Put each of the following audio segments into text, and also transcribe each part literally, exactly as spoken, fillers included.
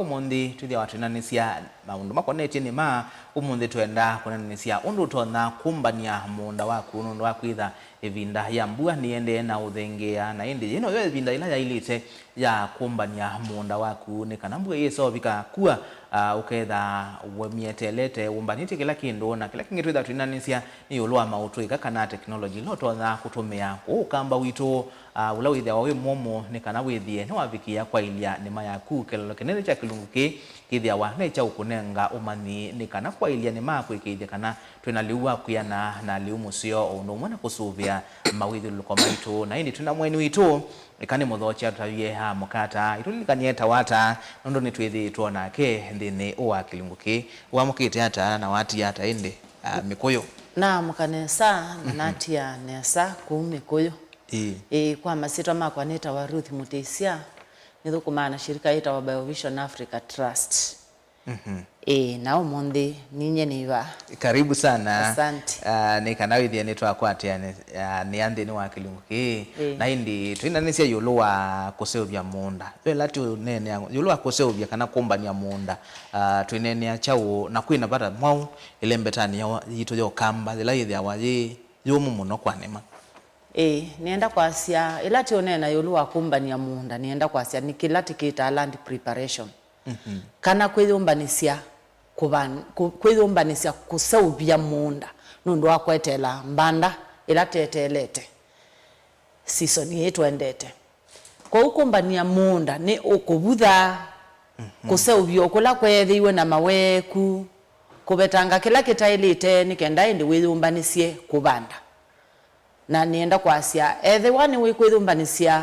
Ũmũnthĩ twĩthĩawa twĩnanĩsya maũndũ makonetye nĩma. Ũmũnthĩ twenda kũnanĩsya ũndũ ũtonya kũmbany'a mũũnda waku nũndũ wa kwĩtha ĩvinda ya mbua nĩyendee na ũthengeea, na ĩndĩ yĩĩ noyo ĩvinda yĩla yaĩlĩte ya kũmbany'a mũũnda waku, nĩ kana mbua yĩsa ũvika kua, ah, ũketha wĩmyeteelete, wũmbanĩtye kĩla kĩndũ, na kĩla kĩngĩ twĩtha twĩnanĩsya nĩ ĩũlũ wa maũtũĩka kana teknolongyi ĩla ũtonya kũtũmĩa kũũ ũkamba witũ, ah, ũla wĩthĩawa wĩ mũmũ, nĩ kana wĩthĩe nĩwavikĩa kwaĩlya nĩma yaku. Kĩlalo kĩnene kya kĩlungu kĩĩ kĩthĩawa nĩ kya ũkũnenga ũmanyi, nĩ kana kwaĩlya nĩma kwĩkĩĩthya kana twĩ na lĩu wa kwĩana na lĩu mũseo, o ũndũ ũmwe na kũsũvĩa mawĩthyũlũlũko maitũ. Na ĩndĩ twĩ na mũeni witũ, ĩka nĩ mũthokya tũtavye amũka ata, ĩtũlilikany'e ta wata, nũndũ nĩtwĩthĩĩtwe nake nthĩnĩ wa kĩlungu kĩĩ. Wamũkĩte ata na watia ata ĩndĩ, ah, Mĩkũyũ? Naamũka nesa na natia nesa kũu Mĩkũyũ. Ĩĩ. Ĩĩ, kwa masyĩtwa makwa nĩtawa Ruth Mũtĩsya, nĩthũkũmaa na shirika yĩtawa Biovision Africa Trust. Mhm. Ĩĩ, na ũmũnthĩ ninye nĩ vaa. Karibu sana. Asante. Ah, nĩ kana wĩthĩe nĩtwakwatĩanĩa nthĩnĩ wa kĩlungu kĩĩ. Ĩĩ. Na ĩndĩ twĩnanĩsya ĩũlũ wa kũseũvya mũũnda. Yo ĩla tũneenea ĩũlũ wa kũseũvya kana kũmbany'a mũũnda, ah, twĩneenea kyaũ, na kwĩna vata mwaũ ĩlembetanĩ ya- yitũ ya ũkamba yĩla yĩthĩawa yĩ yũmũ mũno kwa nĩma? Ĩĩ, nĩenda kwasya, ĩla tũũneena ĩũlũ wa kũmbany'a mũũnda, nĩenda kwasya nĩ kĩla tĩkĩtaa land preparation. Mhm. Kana kwĩyũmbanĩsya kũvan-, kũ-, kwĩyũmbanĩsya kũseũvya mũũnda nũndũ wa kweteela mbanda ĩla tweteelete season ĩĩ twendete. Kwoou kũmbany'a mũũnda nĩ ũkũvutha, mhm, kũseũvya o kũla kweethĩiwe na maweeku, kũvetanga kĩla kĩtaĩlĩte nĩ kenda ĩndĩ wĩyũmbanĩsye kũvanda. Na nĩenda kwasya, ethĩwa nĩwĩkwĩyũmbanĩsya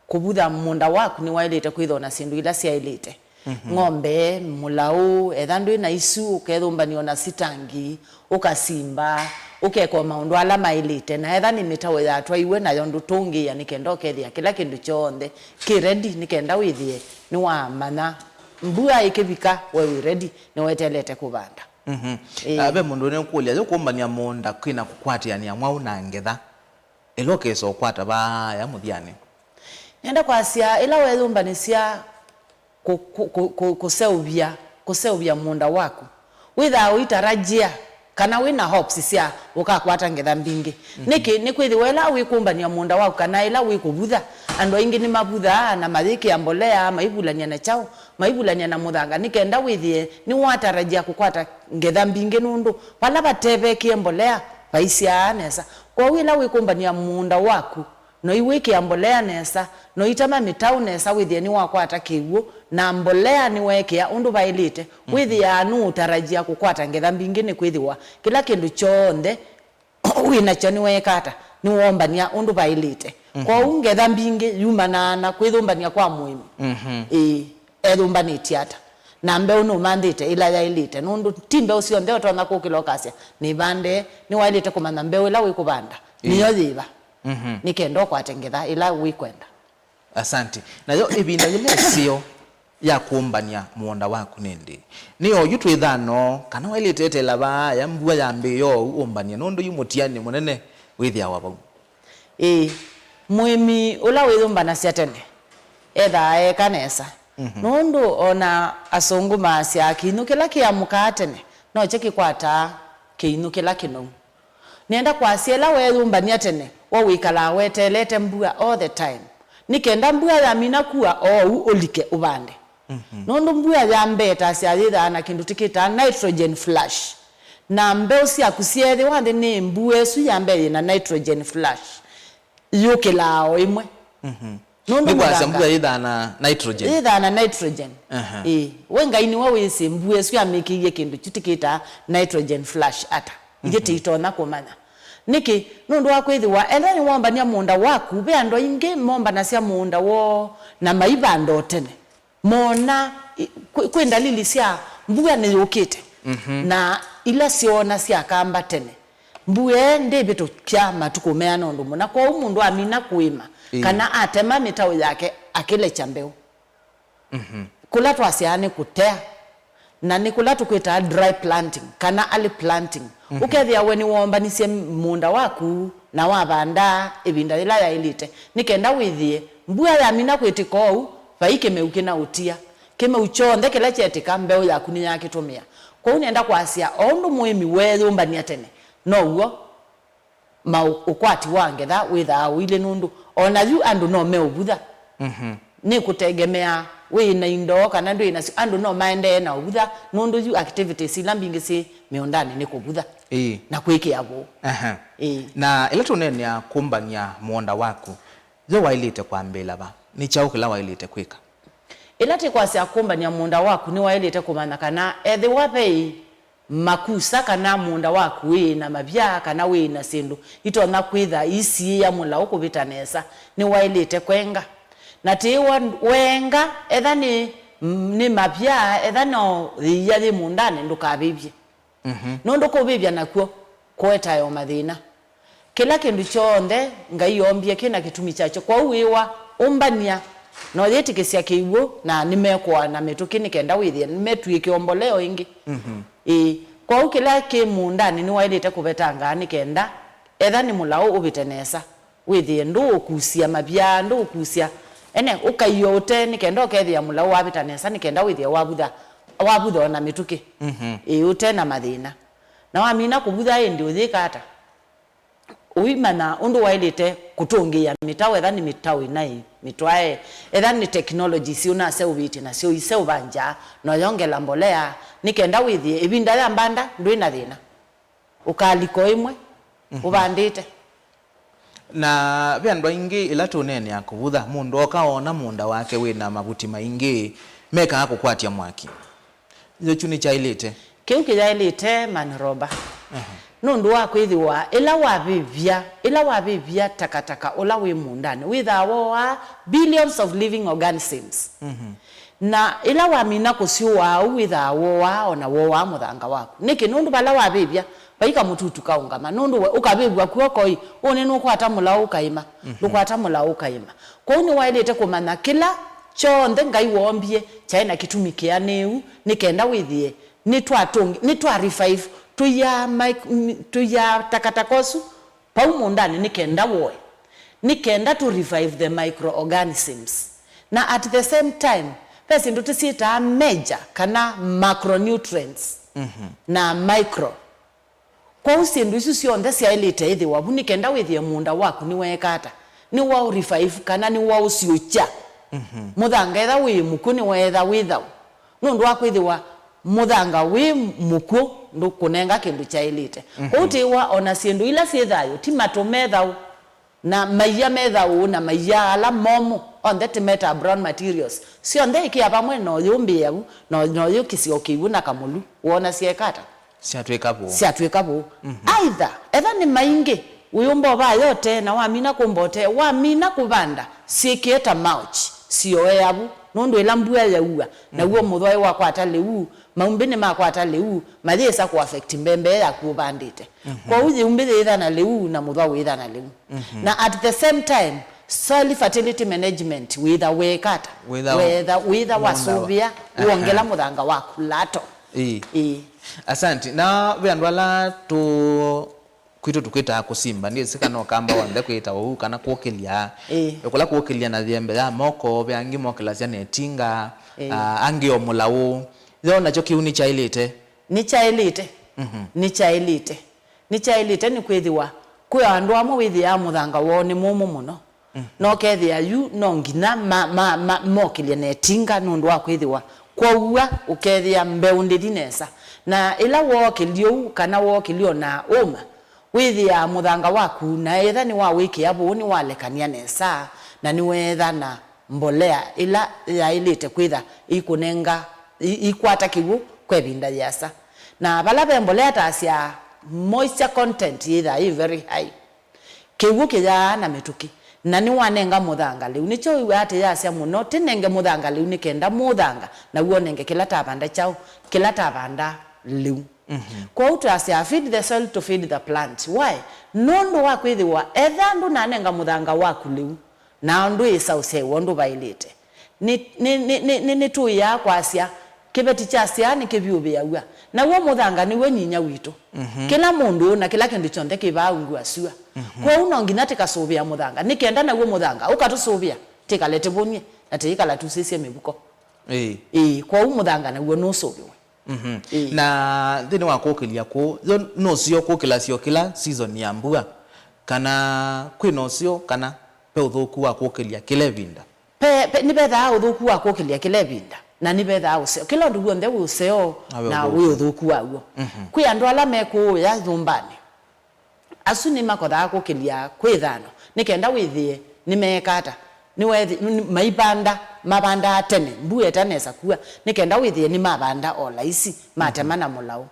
kũvutha mũũnda waku, nĩwaĩlĩte kwĩthĩwa na syĩndũ ila syaĩlĩte. Mhm. Ng'ombe, mũlaũ, etha ndwĩ na isu, ũkethũmbany'a o na sitangi, ũkasimba, ũkeka o maũndũ ala maĩlĩte. Na etha nĩ mĩtaũ yatwaiwe, nayo ndũtũngĩĩa nĩ kenda ũkethĩa kĩla kĩndũ kyonthe kĩ ready, nĩ kenda wĩthĩe nĩwamanya mbua ĩkĩvika, we wĩ ready, nĩweteelete kũvanda. Mhm. Ĩĩ. Ah, ve mũndũ nĩũkũlya, yũkũmbany'a mũũnda kwĩna kũkwatĩanĩa mwaũ na ngetha ĩla ũkesa ũkwata vaaya mũthyanĩ? Nenda kwasya, ĩla weeyũmbanĩsya kũ-, kũ-, kũ-, kũ-, kũseũvya, kũseũvya mũũnda waku, wĩthaa ũitarajia kana wĩ na hopes sya ũkakwata ngetha mbingĩ. Mhm. Nĩkĩ? Nĩkwĩthĩwa ĩla wĩkũmbany'a mũũnda waku kana ĩla wĩkũvutha, andũ aingĩ nĩmavuthaa na mayĩkĩa mbolea, maivulany'a na kyaũ, maivulany'a na mũthanga, nĩ kenda wĩthĩe nĩwatarajia kũkwata ngetha mbingĩ, nũndũ vala vatevekie mbolea vaisyaa nesa. Kwoou ĩla wĩkũmbany'a mũũnda waku, no iwĩkĩa mbolea nesa, no itema mĩtaũ nesa, wĩthĩe nĩwakwata kĩw'ũ, na mbolea nĩweekĩa ũndũ vaĩlĩte, mhm, wĩthĩaa nũũtarajia kũkwata ngetha mbingĩ, nĩkwĩthĩwa kĩla kĩndũ kyonthe wĩ nakyo nĩweeka ata? Nĩwoombany'a ũndũ vaĩlĩte. Mhm. Kwoou ngetha mbingĩ yumanaa na kwĩyũmbany'a kwa mũĩmi. Mhm. Ĩĩ, eyũmbanĩtye ata? Na mbeũ nũmanthĩte ĩla yaĩlĩte, nũndũ ti mbeũ syonthe ũtonya kũkĩla ũkasya, "Nĩvande." Nĩwaĩlĩte kũmanya mbeũ ĩla wĩkũvanda, ĩĩ, nĩyo yĩva, mhm, nĩ kenda ũkwate ngetha ĩla wĩkwenda. Asante. Nayo ĩvinda yĩla ĩseo ya kũmbany'a mũũnda waku nĩ ndĩĩ? Nĩ oyu twĩthano, kana waĩlĩte eteela vaaya mbua yambĩĩe oou ũmbany'e, nũndũ yu mũtianĩ mũnene wĩthĩawa vau? Ĩĩ, mũĩmi ũla wĩyũmbanasya tene ethaa eeka nesa. Mhm. Nũndũ o na asũngũ maasyaa, kĩinyũ kĩla kĩamũkaa tene nokyo kĩkwataa kĩinyũ kĩla kĩnou. Nĩenda kwasya, ĩla weeyũmbany'a tene, we wĩkalaa weteelete mbua all the time, nĩ kenda mbua yamina kua oou ũlike ũvande. Mhm. Nũndũ mbua ya mbee ta sya yĩthaa na kĩndũ tĩkĩtaa nitrogen flush, na mbeũ syaku syeethĩwa nthĩ nĩ mbua ĩsu ya mbee yĩ na nitrogen flush, yũkĩlaa o ĩmwe. Mhm. Nũndũ nĩ kwasya mũthanga mbua yĩthaa na nitrogen. Yĩthaa na nitrogen. Aha. Ĩĩ. We Ngai nĩwe wĩsĩ mbua ĩsu yamĩkĩie kĩndũ kyu tĩkĩtaa nitrogen flush ata. Ithyĩ, mhm, tĩitonya kũmanya. Nĩkĩ? Nũndũ wa kwĩthĩwa ethĩwa nĩwoombany'a mũũnda waku, ve andũ aingĩ mombanasya mũũnda woo na maivanda o tene. Moona i-, kwĩ, kwĩ ndalili sya mbua nĩyũkĩte. Mhm. Na ila syoona sya kamba tene, mbua ĩĩ ndĩvĩtũkya matukũ meana ũndũ mũna, kwoou mũndũ amina kũĩma, ĩĩ, kana atema mĩtaũ yake akĩlekya mbeũ. Mhm. Kũla twasyaa nĩ kũtea, na nĩ kũla tũkwĩtaa dry planting kana early planting. Mhm. Ũkethĩa we nĩwoombanisye mũũnda waku na wavanda ĩvinda yĩla yaĩlĩte, nĩ kenda wĩthĩe mbua yamina kwĩtĩka oou, vai kĩmeu kĩna ũtia. Kĩmeu kyonthe kĩla kyetĩka, mbeũ yaku nĩyakĩtũmĩa. Kwoou nĩenda kwasya, o ũndũ mũĩmi weeyũmbany'a tene, now'o ma ũ-, ũkwati wa ngetha wĩthaa ũilye, nũndũ o na yu andũ no meũvutha. Mhm. Nĩ kũtegemea wĩ na indo kana ndwĩ nasyo, andũ no maendee na ũvutha, nũndũ yu activities ila mbingĩ syĩ mĩũndanĩ nĩ kũvutha. Ĩĩ. Na kwĩkĩa vũũ. Aha. Ĩĩ. Na ĩla tũneenea kũmbany'a mũũnda waku, yo waĩlĩte kwambĩĩla va? Nĩ kyaũ kĩla waĩlĩte kwĩka? Ĩla tĩkwasya kũmbany'a mũũnda waku, nĩwaĩlĩte kũmanya kana ethĩwa ve makusa kana mũũnda waku wĩ na mavya kana wĩ na syĩndũ itonya kwĩtha isiĩa mũlaũ kũvĩta nesa, nĩwaĩlĩte kwenga. Na tĩĩwa wenga, etha nĩ, nĩ mavya, etha no yĩia yĩ mũũndanĩ, ndũkavĩvye. Mhm. Nũndũ kũvĩvya nakw'o kũetae o mathĩna. Kĩla kĩndũ kyonthe Ngai oombie kĩ na kĩtumi kyakyo. Kwoou wĩwa ũmbany'a, no yĩtĩkĩsya kĩw'ũ, na nĩmekũaa na mĩtũkĩ nĩ kenda wĩthĩe nĩmetw'ĩke o mbolea o ĩngĩ. Mhm. Ĩĩ. Kwoou kĩla kĩ mũũndanĩ nĩwaĩlĩte kũvetangaa nĩ kenda etha nĩ mũlaũ ũvĩte nesa. Wĩthĩe ndũũkusya mavya, ndũũkusya. Ene, ũkaio ũte nĩ kenda ũkethĩa mũlaũ wavĩta nesa, nĩ kenda wĩthĩe wavutha, wavutha o na mĩtũkĩ. Mhm. Ĩĩ, ũte na mathĩna. Na wamina kũvutha ĩndĩ ũyĩka ata? Ũimanya ũndũ waĩlĩte kũtũngĩĩa mĩtaũ, etha nĩ mĩtaũ ĩnaĩ mĩtwae, etha nĩ technology isu ũnaseũvĩtye nasyo iseũvangya, na ũyongela mbolea, nĩ kenda wĩthĩe ĩvinda ya mbanda ndwĩ na thĩna. Ũkalika o ĩmwe, mhm, ũvandĩte. Na ve andũ aingĩ, ĩla tũneenea kũvutha, mũndũ oka oona mũũnda wake wĩ na mavuti maingĩ, mekaa kũkwatya mwaki. Yo kyu nĩkyaĩlĩte? Kĩu kĩyaĩlĩte, Manroba. Aha. Nũndũ wa kwĩthĩwa, ĩla wavĩvya, ĩla wavĩvya takataka ũla wĩ mũũndanĩ, wĩthaa wooaa billions of living organisms. Mhm. Na ĩla wamina kũsyũaa ũu, wĩthaa wooaa, o na wooaa mũthanga waku. Nĩkĩ? Nũndũ vala wavĩvya, vai kamũtutu kaũngama. Nũndũ we ũkavĩvw'a kw'oko-ĩ, ũnĩ nũkwata mũlaũ ũkaĩma, mhm, ndũkwata mũlaũ ũkaĩma. Kwoou nĩwaĩlĩte kũmanya kĩla kyonthe Ngai woombie kyaĩ na kĩtumi kĩanĩu, nĩ kenda wĩthĩe nĩtwatũngi-, nĩtwa revive, tũiaa mic-, m-, tũiaa takataka ũsu vau mũũndanĩ nĩ kenda woe, nĩ kenda tũ revive the microorganisms. Na at the same time, ve syĩndũ tũsyĩtaa major kana macronutrients, mhm, na micro. Kwoou syĩndũ isu syonthe syaĩlĩte ĩthĩwa vu nĩ kenda wĩthĩe mũũnda waku nĩweeka ata, nĩwaũ revive kana nĩwaũsyũkya. Mhm. Mũthanga etha wĩ mũkw'ũ nĩweetha wĩ thau. Nũndũ wa kwĩthĩwa mũthanga wĩ mũkw'ũ ndũkũnenga kĩndũ kyaĩlĩte. Mhm. Kwoou tĩĩwa o na syĩndũ ila syĩ thayũ ti matũ me thau, na maia me thau, na maia ala momũ, onthe tĩmetaa brown materials. Syonthe ĩkĩa vamwe na ũyũmbĩĩa vu, na, na ũyũkĩsya o kĩw'ũ na kamũlu, woona syeeka ata? Syatw'ĩka vũũ. Syatw'ĩka vũũ. Mhm. Either, etha nĩ maingĩ, ũyũmba ũvaa yote, na wamina kũmba ũte, wamina kũvanda, syĩkĩe ta mulch, sioea vu, nũndũ ĩla mbua yaua, naw'o, mhm, mũthwa wakwata lĩu, maumbĩ nĩmakwata lĩu, mayĩsa kũ affect mbembe yaku ũvandĩte. Mhm. Kwoou yĩumbĩ yĩĩtha na lĩu, na mũthwa wĩĩtha na lĩu. Mhm. Na at the same time, soil fertility management wĩtha weeka ata? Wĩtha, wĩtha, wĩtha mũũnda wa wasũvĩa, aha, wongela mũthanga waku lato. Ĩĩ. Ĩĩ. Asante. Na ve andũ ala tũ-, kwitũ tũkwĩtaa kũsimba, ndyĩsĩ kana ũkamba wanthe kwĩta ũu, kana kũkĩlya. Ĩĩ. Kũla kũkĩlya na yembe ya moko, ve angĩ mokĩlasya na ĩtinga, ĩĩ, ah, angĩ o mũlaũ. Yo nakyo kĩu nĩkyaĩlĩte? Nĩkyaĩlĩte. Mhm. Nĩkyaĩlĩte. Nĩkyaĩlĩte nĩkwĩthĩwa kwĩ andũ amwe wĩthĩaa mũthanga woo nĩ mũmũ mũno. Mhm. Na ũkethĩa yu no nginya ma, ma, ma, mokĩlye na ĩtinga nũndũ wa kwĩthĩwa kwaua, ũkethĩa mbeũ ndĩthi nesa. Na ĩla wookĩlya ũu, kana wookĩlya o na ũma, wĩthĩaa mũthanga waku, na etha nĩwawĩkĩa vũũ, nĩwalekany'a nesa, na nĩweetha na mbolea ĩla yaĩlĩte kwĩtha ĩikũnenga, i-, ikwata kĩw'ũ kwa ĩvinda yĩasa. Na vala ve mbolea ta asyaa, moisture content yĩthaa yĩ very high. Kĩw'ũ kĩyaa na mĩtũkĩ, na nĩwanenga mũthanga lĩu. Nĩkyo wĩw'aa atĩ yasya mũno, tĩnenge mũthanga lĩu nĩ kenda mũthanga, naw'o ũnenge kĩla tavanda kyaũ, kĩla tavanda lĩu. Mhm. Kwoou twasyaa, feed the soil to feed the plant. Why? Nũndũ wa kwĩthĩwa, etha ndũnanenga mũthanga waku lĩu, na ndwĩsa ũsyaĩwa ũndũ vaĩlĩte. Nĩ, nĩ, nĩ, nĩ, nĩ, nĩtũĩaa kwasya, kĩveti kya syaa nĩkĩvyũvĩaw'a. Naw'o mũthanga nĩw'o nyinya witũ. Mhm. Kĩla mũndũ na kĩla kĩndũ kyonthe kĩ vaa ungu wa sua. Mhm. Kwoou no nginya tĩkasũvĩa mũthanga, nĩ kenda naw'o mũthanga ũkatũsũvĩa, tĩkale tĩvũnie, na tĩikala tusĩsye mĩvuko. Ĩĩ. Ĩĩ, kwoou mũthanga naw'o nũsũvĩwe. Mhm. Ĩĩ. Na nthĩnĩ wa kũkĩlya kũu, yo nũseo kũkĩla syo kĩla season ya mbua, kana kwĩ na ũseo, kana ve ũthũku wa kũkĩlya kĩla ĩvinda? Pe, pe, nĩvethaa ũthũku wa kũkĩlya kĩla ĩvinda, na nĩvethaa ũseo. Kĩla ũndũ w'onthe wĩ ũseo na wĩ ũthũku waw'o. Mhm. Kwĩ andũ ala mekũũya nyũmbanĩ, asu nĩmakothaa kũkĩlya kwĩ ĩthano, nĩ kenda wĩthĩe nĩmeeka ata? Nĩwethi-, nĩ-, maivanda, mavandaa tene, mbua ĩtanesa kua, nĩ kenda wĩthĩe nĩmavanda o laisi, matema na mũlaũ.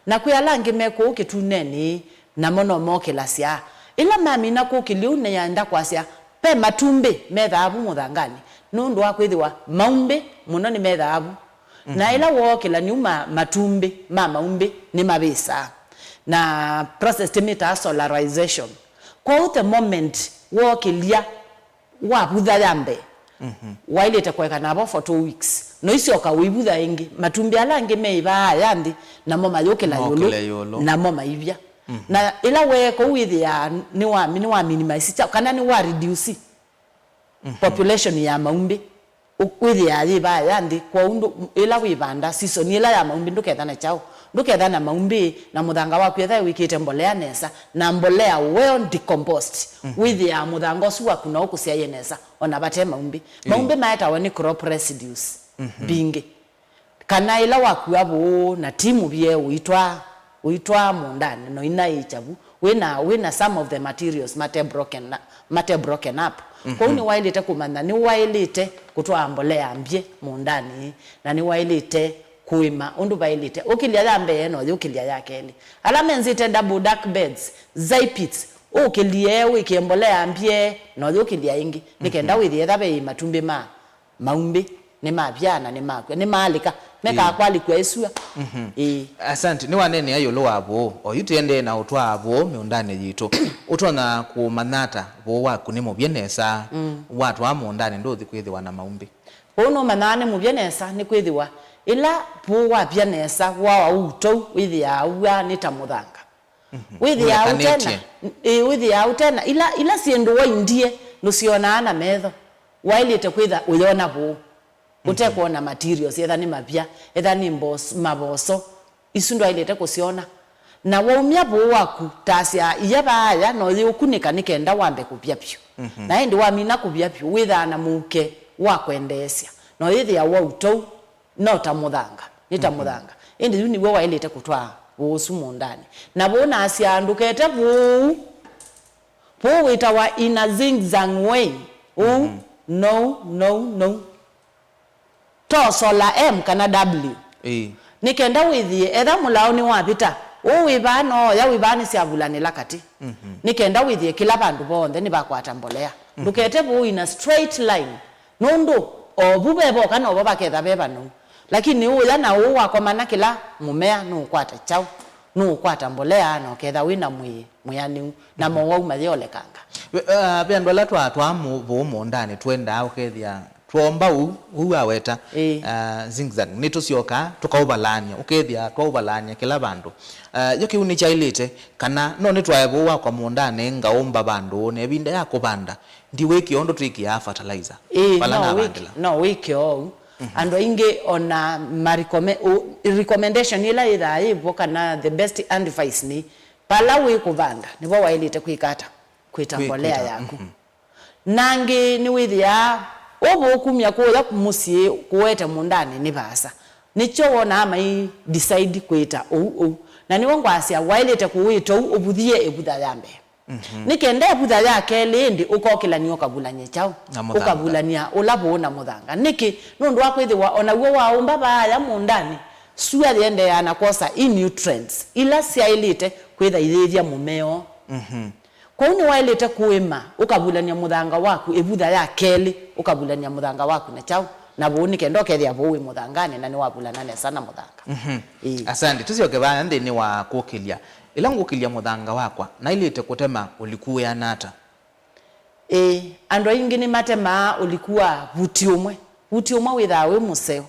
Na kwĩ ala angĩ me kũu kĩtunenĩ, namo no mokĩlasya. Ĩla mamina kũkĩlya ũu, nĩyaenda kwasya, ve matumbĩ methaa vu mũthanganĩ, nũndũ wa kwĩthĩwa maumbĩ mũno nĩmethaa vu. Na ĩla wookĩla nĩuma, matumbĩ ma maumbĩ nĩmavĩsaa. Na process tĩmĩtaa solarization. Kwoou the moment wookĩlya wavutha ya mbee, waĩlĩte kũekana vo for two weeks. Noisyoka ũivutha ĩngĩ. Matumbĩ ala angĩ meĩvaa aya nthĩ, namo mayũkĩla ĩũlũ, namo maivya. Na ĩla weeka ũu wĩthĩaa nĩwa, nĩwa minimize kyaũ, kana nĩwa reduce population ya maumbĩ. Ũ-, wĩthĩaa yĩvaa ya nthĩ, kwoou ndũ-, ĩla wĩvanda season ĩla ya maumbĩ ndũketha na kyaũ, ndũketha na maumbĩ, na mũthanga waku etha wĩkĩte mbolea nesa, na mbolea well decomposed, wĩthĩaa mũthanga ũsu waku no ũkũsyaĩe nesa, ona vate maumbĩ. Ĩĩ. Maumbĩ maetawa nĩ crop residues mbingĩ. Kana ĩla wakua vũũ na ti mũvye ũitwaa, ũitwaa mũũndanĩ, no inaĩkya vu, wĩna, wĩna some of the materials mate broken, mate broken up. Kwoou nĩwaĩlĩte kũmanya nĩwaĩlĩte kũtwaa mbolea mbyĩ mũũndanĩ, na nĩwaĩlĩte kũĩma ũndũ vaĩlĩte. Ũkĩlya ya mbee, no yũkĩlya ya kelĩ. Ala menzĩte double dark beds, zai pits, ũkĩlye wĩkĩe mbolea mbyĩ, no yũkĩlya ĩngĩ, nĩ kenda wĩthĩe etha ve matumbĩ ma maumbĩ nĩmavya na nĩmakw'a, nĩmaalĩka, mekaa kwalĩkw'a ĩsua. Ĩĩ. Asante. Nĩwaneenea ĩũlũ wa vũũ. Oyu tũendee na ũtwaa vũũ mĩũndanĩ yitũ. Ũtonya kũmanya ata vũũ waku nĩ mũvye nesa? Watwaa mũũndanĩ ndũthi kwĩthĩwa na maumbĩ? Vũũ nũmanyaa nĩ mũvye nesa nĩkwĩthĩwa ĩla vũũ wavya nesa, wawa ũu tou wĩthĩaa ũw'aa nĩ ta mũthanga. Wĩthĩaa ũtena, ĩĩ, wĩthĩaa ũtena. Ila, ila syĩndũ waindie ndũsyonaa na metho, waĩlĩte kwĩtha ũyona vũũ. Ũtekwona materials, etha nĩ mavya, etha nĩ mbos-, mavoso, isu ndwaĩlĩte kũsyona. Na waumya vũũ waku, ta asya, iya vaaya, na ũyĩũkunĩka nĩ kenda wambe kũvya vyũ. Na ĩndĩ wamina kũvya vyũ, wĩthaa na mũuke wa kwendeesya, na ũyĩthĩa wau tou. No ta mũthanga, nĩ ta mũthanga. Ĩndĩ yu nĩw'o waĩlĩte kũtwaa vũũ ũsu mũũndanĩ. Na vũũ naasyaa, ndũkete vũũ ũu. Vũũ wĩtawa in a zigzag way. Ũu, no, no, no. To sola M kana W. Ĩĩ. Nĩ kenda wĩthĩe, etha mũlao nĩwavĩta, ũũ wĩ vaa nooya, wĩ vaa nĩsyavulanĩla katĩ. Nĩ kenda wĩthĩe kĩla vandũ vonthe nĩvakwata mbolea. Ndũkete vũũ in a straight line. Nũndũ o vu ve voka novo vaketha ve vanou. Lakini ũya na ũũ wakomana kĩla mũmea nũũkwata kyaũ, nũũkwata mbolea na ũketha wĩ na mwĩĩ mwĩanĩu, na mowau mayĩolekanga. Ve, ah, ve andũ ala twatwaa mũ-, vũũ mũũndanĩ twendaa ũkethĩa twoomba ũu, ũu aweta, ĩĩ, ah, zigzag, nĩtũsyokaa tũkaũvalany'a, ũkethĩa twaũvalany'a kĩla vandũ. Ah, yo kĩu nĩkyaĩlĩte, kana no nĩtwae vũũ wakwa mũũndanĩ ngaũmba vandũ, na ĩvinda ya kũvanda, ndiwĩkĩa ũndũ twĩkĩaa fertilizer. Ĩĩ, vala no wĩk-, navandĩla. No wĩke ũu. Andũ aingĩ ona ma recommend-, u-, recommendation ĩla yĩthaa yĩvo kana the best advice nĩ vala wĩ kũvanda, nĩvo waĩlĩte kwĩka ata? Kwĩta mbolea yaku. Na angĩ nĩwĩthĩaa ũvũũ kumya kũya mũsyĩ kũwete mũũndanĩ nĩ vaasa. Nĩkyo wonaa mai decide kwĩta ũu ũu. Na nĩw'o ngwasya waĩlĩte kũwĩta ũu ũvuthie ĩvutha ya mbee. Nĩ kenda ĩvutha ya kelĩ ĩndĩ ũkokĩlany'a ũkavulany'a kyaũ? Na mũthanga. Ũkavulany'a ũla vũũ na mũthanga. Nĩkĩ? Nũndũ wa kwĩthĩwa o naw'o waũmba vaaya mũũndanĩ, sua yĩendeeaa na kwosa i nutrients ila syaĩlĩte kwĩtha iyĩĩthya mũmeo. Kwoou nĩwaĩlĩte kũĩma, ũkavulany'a mũthanga waku, ĩvutha ya kelĩ, ũkavulany'a mũthanga waku na kyaũ? Na vũũ, nĩ kenda ũkethĩa vũũ wĩ mũthanganĩ na nĩwavulana nesa na mũthanga. Ĩĩ. Asante. Tũsyoke vaya nthĩnĩ wa kũkĩlya. Ĩla ngũkĩlya mũthanga wakwa, naĩlĩte kũtema ũliku wĩana ata? Ĩĩ, andũ aingĩ nĩmatemaa ũliku wa vuti ũmwe. Vuti ũmwe wĩthaa wĩ mũseo.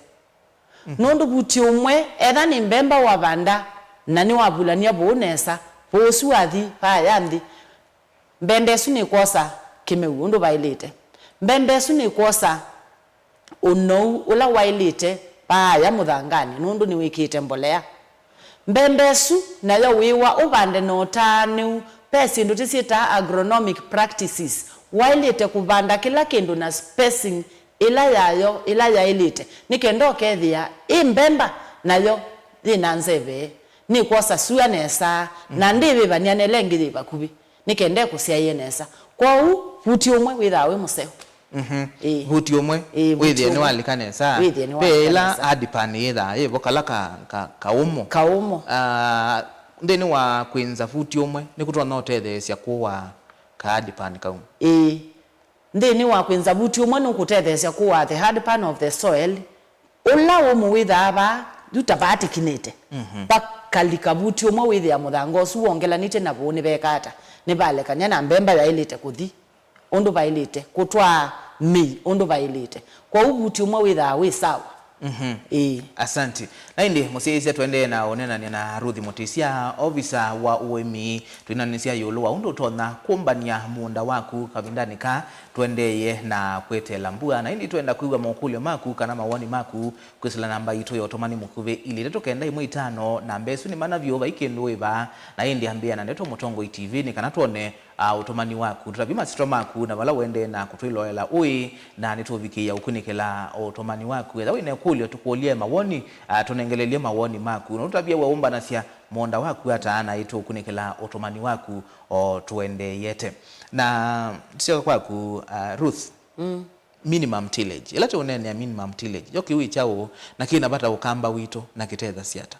Nũndũ vuti ũmwe, etha nĩ mbemba wavanda na nĩwavulany'a vũũ nesa, vũũ ũsu wathi vaya nthĩ, mbemba ĩsu nĩkwosa kĩmeu ũndũ vaĩlĩte. Mbemba ĩsu nĩkwosa ũnou ũla waĩlĩte vaaya mũthanganĩ, nũndũ nĩwĩkĩte mbolea. Mbemba ĩsu nayo wĩĩwa ũvande na ũtaanĩu. Ve syĩndũ tĩsyĩtaa agronomic practices. Waĩlĩte kũvanda kĩla kĩndũ na spacing ĩla yayo, ĩla yaĩlĩte, nĩ kenda ũkethĩa ĩ mbemba nayo yĩ na nzeve, nĩkwosa sua nesa, na ndĩvĩvany'a na ĩla ĩngĩ yĩ vakuvĩ, nĩ kenda ĩkũsyaĩe nesa. Kwoou, vuti ũmwe wĩthaa wĩ mũseo. Mhm. Ĩĩ. Vuti ũmwe, ĩĩ, vuti wĩthĩe ũmwe nĩwalika nesa. Wĩthĩe nĩwalika nesa. Ve ĩla hard pan yĩthaa yĩvo, kala ka, ka, kaũmũ. Kaũmũ. Ah, nthĩnĩ wa kwĩnza vuti ũmwe, nĩkũtonya ũtetheesya kũaa ka hard pan kau. Ĩĩ. Nthĩnĩ wa kwĩnza vuti ũmwe nũkũtetheesya kũaa the hard pan of the soil, ũla ũmũ wĩthaa vaa, yu ta vaa tĩkinĩte. Mhm. Vakalika vuti ũmwe wĩthĩa mũthanga ũsu wongelanĩtye na vũũ nĩveka ata? Nĩvalekany'a na mbemba yaĩlĩte kũthi ũndũ vaĩlĩte, kũtwaa mĩi ũndũ vaĩlĩte. Kwoou vuti ũmwe wĩthaa wĩ sawa. Mhm. Ĩĩ. Asanti. Na ĩndĩ, mũsyaĩĩsya, tũendee na ũneenany'a na Ruth Mũtĩsya, ovisa wa ũĩmi, twĩnanĩsya ĩũlũ wa ũndũ ũtonya kũmbany'a mũũnda waku kavindanĩ ka tũendeeye na kweteela mbua. Na ĩndĩ twenda kwĩw'a mokũlyo maku kana mawoni maku kwĩsĩla namba yitũ ya ũtũmani mũkuvĩ, ilĩ itatũ kenda ĩmwe itano. Namba ĩsu nĩ mana vyũ, vai kĩndũ wĩ vaa. Na ĩndĩ ambĩĩa na ndeto Mũtongoi T V nĩ kana twone a, ũtũmani waku. Tũtavye masyĩtwa maku na vala ũendee na kũtwĩloela ũĩ, na nĩtũũvikĩĩa ũkunĩkĩla ũtũmani waku. Ethĩwa wĩ na ĩkũlyo, tũkũlye mawoni, a, tũnengelelye mawoni maku. Na ũtũtavye we ũmbanasya mũũnda waku ata, na ĩtũũkunĩkĩla ũtũmani waku o tũendeeyete. Na tũsyoka kwaku, a, Ruth. Mm. Minimum tillage. Ĩla tũũneenea minimum tillage, yo kĩu ĩ kyaũ, na kĩ na vata ũkamba witũ, na kĩtethasya ata?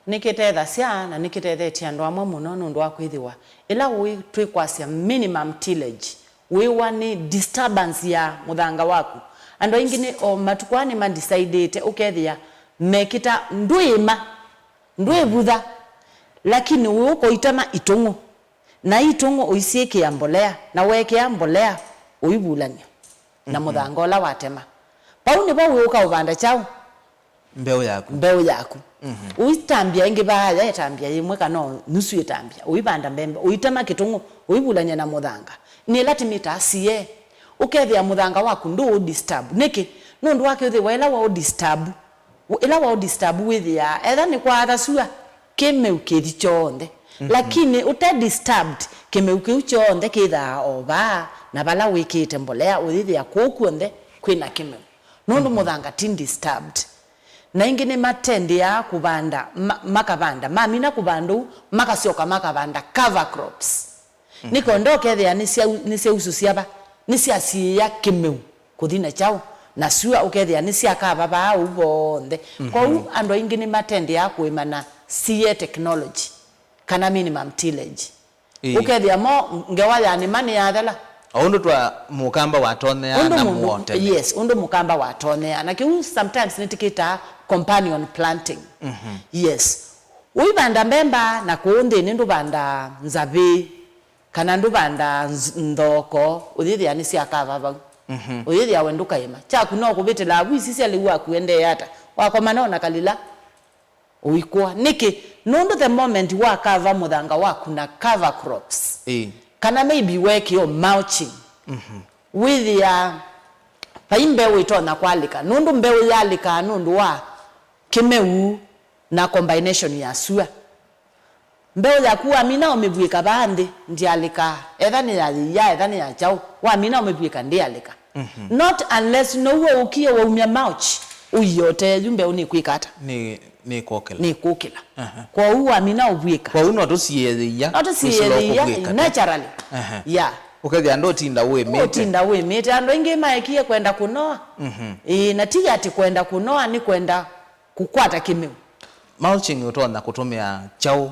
Nĩkĩtethasya na nĩkĩtethetye andũ amwe mũno nũndũ wa kwĩthĩwa ĩla ũĩ twĩkwasya minimum tillage, wĩwa nĩ disturbance ya mũthanga waku. Andũ aingĩ nĩ o matukũ aa nĩmadisaidĩte ũkethĩa mekĩta ndwĩĩma, ndwĩĩvutha, lakini ũĩ ũkoitema itũng'ũ, na itũng'ũ ũisyĩkĩa mbolea, na weekĩa mbolea ũivulany'a na mũthanga ũla watema. Vau nĩvo wĩũka ũvanda kyaũ? Mbeũ yaku. Mbeũ yaku. Mhm. Ũitambya ĩngĩ vaaya ĩtambya yĩmwe kana o nusu ĩtambya, ũivanda mbembe, ũitema kĩtũng'ũ, ũivulany'a na mũthanga. Nĩ ĩla tĩmĩtaa sie. Ũkethĩa mũthanga waku ndũũ disturb. Nĩkĩ? Nũndũ wa kĩthĩwa ĩla waũ disturb, ĩla waũ disturb wĩthĩaa, etha nĩ kwaatha sua, kĩmeu kĩthi kyonthe. Mhm. Lakini ũte disturbed, kĩmeu kĩu kyonthe kĩthaa o vaa, na vala wĩkĩĩte mbolea, ũyĩthĩa kũu kw'onthe kwĩna kĩmeu. Nũndũ mũthanga ti disturbed. Na ĩngĩ nĩmatendĩaa kũvanda, ma-, makavanda, mamina kũvanda ũu, makasyoka makavanda cover crops. Nĩ kwenda ũkethĩa nĩsyau-, nĩsyausũsya va, nĩsyasiĩĩa kĩmeu kũthi na kyaũ, na sua ũkethĩa nĩsyakava vaa ũu vonthe. Kwoou andũ aingĩ nĩmatendĩaa kũĩma na C A technology, kana minimum tillage. Ĩĩ. Ũkethĩa mo ngewa ya nĩma nĩyathela. O ũndũ twa mũkamba watonea na mũo tene. Yes, ũndũ mũkamba watonea. Na kĩu sometimes nĩtĩkĩtaa companion planting. Mhm. Yes. Ũivanda mbemba na kũũ nthĩnĩ ndũvandaa nzavĩ, kana ndũvandaa nz-, nthoko, ũyĩthĩa nĩsyakava vau. Mhm. Ũyĩthĩa we ndũkaĩma. Kyaku no kũvĩtĩla avu isi sya lĩu waku endee ata. Wakoma no na kalila. Ũikũa. Nĩkĩ? Nũndũ the moment wakava mũthanga waku na cover crops, ĩĩ, kana maybe wekĩo mulching, mhm, wĩthĩaa vai mbeũ ĩtonya kwalĩka, nũndũ mbeũ yalĩkaa nũndũ wa kĩmeu na combination ya sua. Mbeũ yaku wamina ũmĩvw'ĩka vaa nthĩ, ndyalĩkaa, etha nĩ ya yĩia, etha nĩ ya kyaũ, wamina ũmĩvw'ĩka, ndĩalĩka. Mhm. Not unless now'o ũkie waumya mulch, ũiotee yu mbeũ nĩkwĩka ata? Nĩ, nĩkũkĩla. Nĩkũkĩla. Aha. Kwoou wamina ũvw'ĩka. Kwoou no tũsiĩe yĩia. No tũsiĩe yĩia, naturally. Aha. Yeah. Ũkethĩa ndũtinda ũĩmĩte. Ũtinda ũĩmĩte. Andũ aingĩ maekie kwenda kũnoa. Mhm. Ĩĩ, na ti atĩ kwenda kũnoa, nĩ kwenda kũkwata kĩmeu. Mulching ũtonya kũtũmĩa kyaũ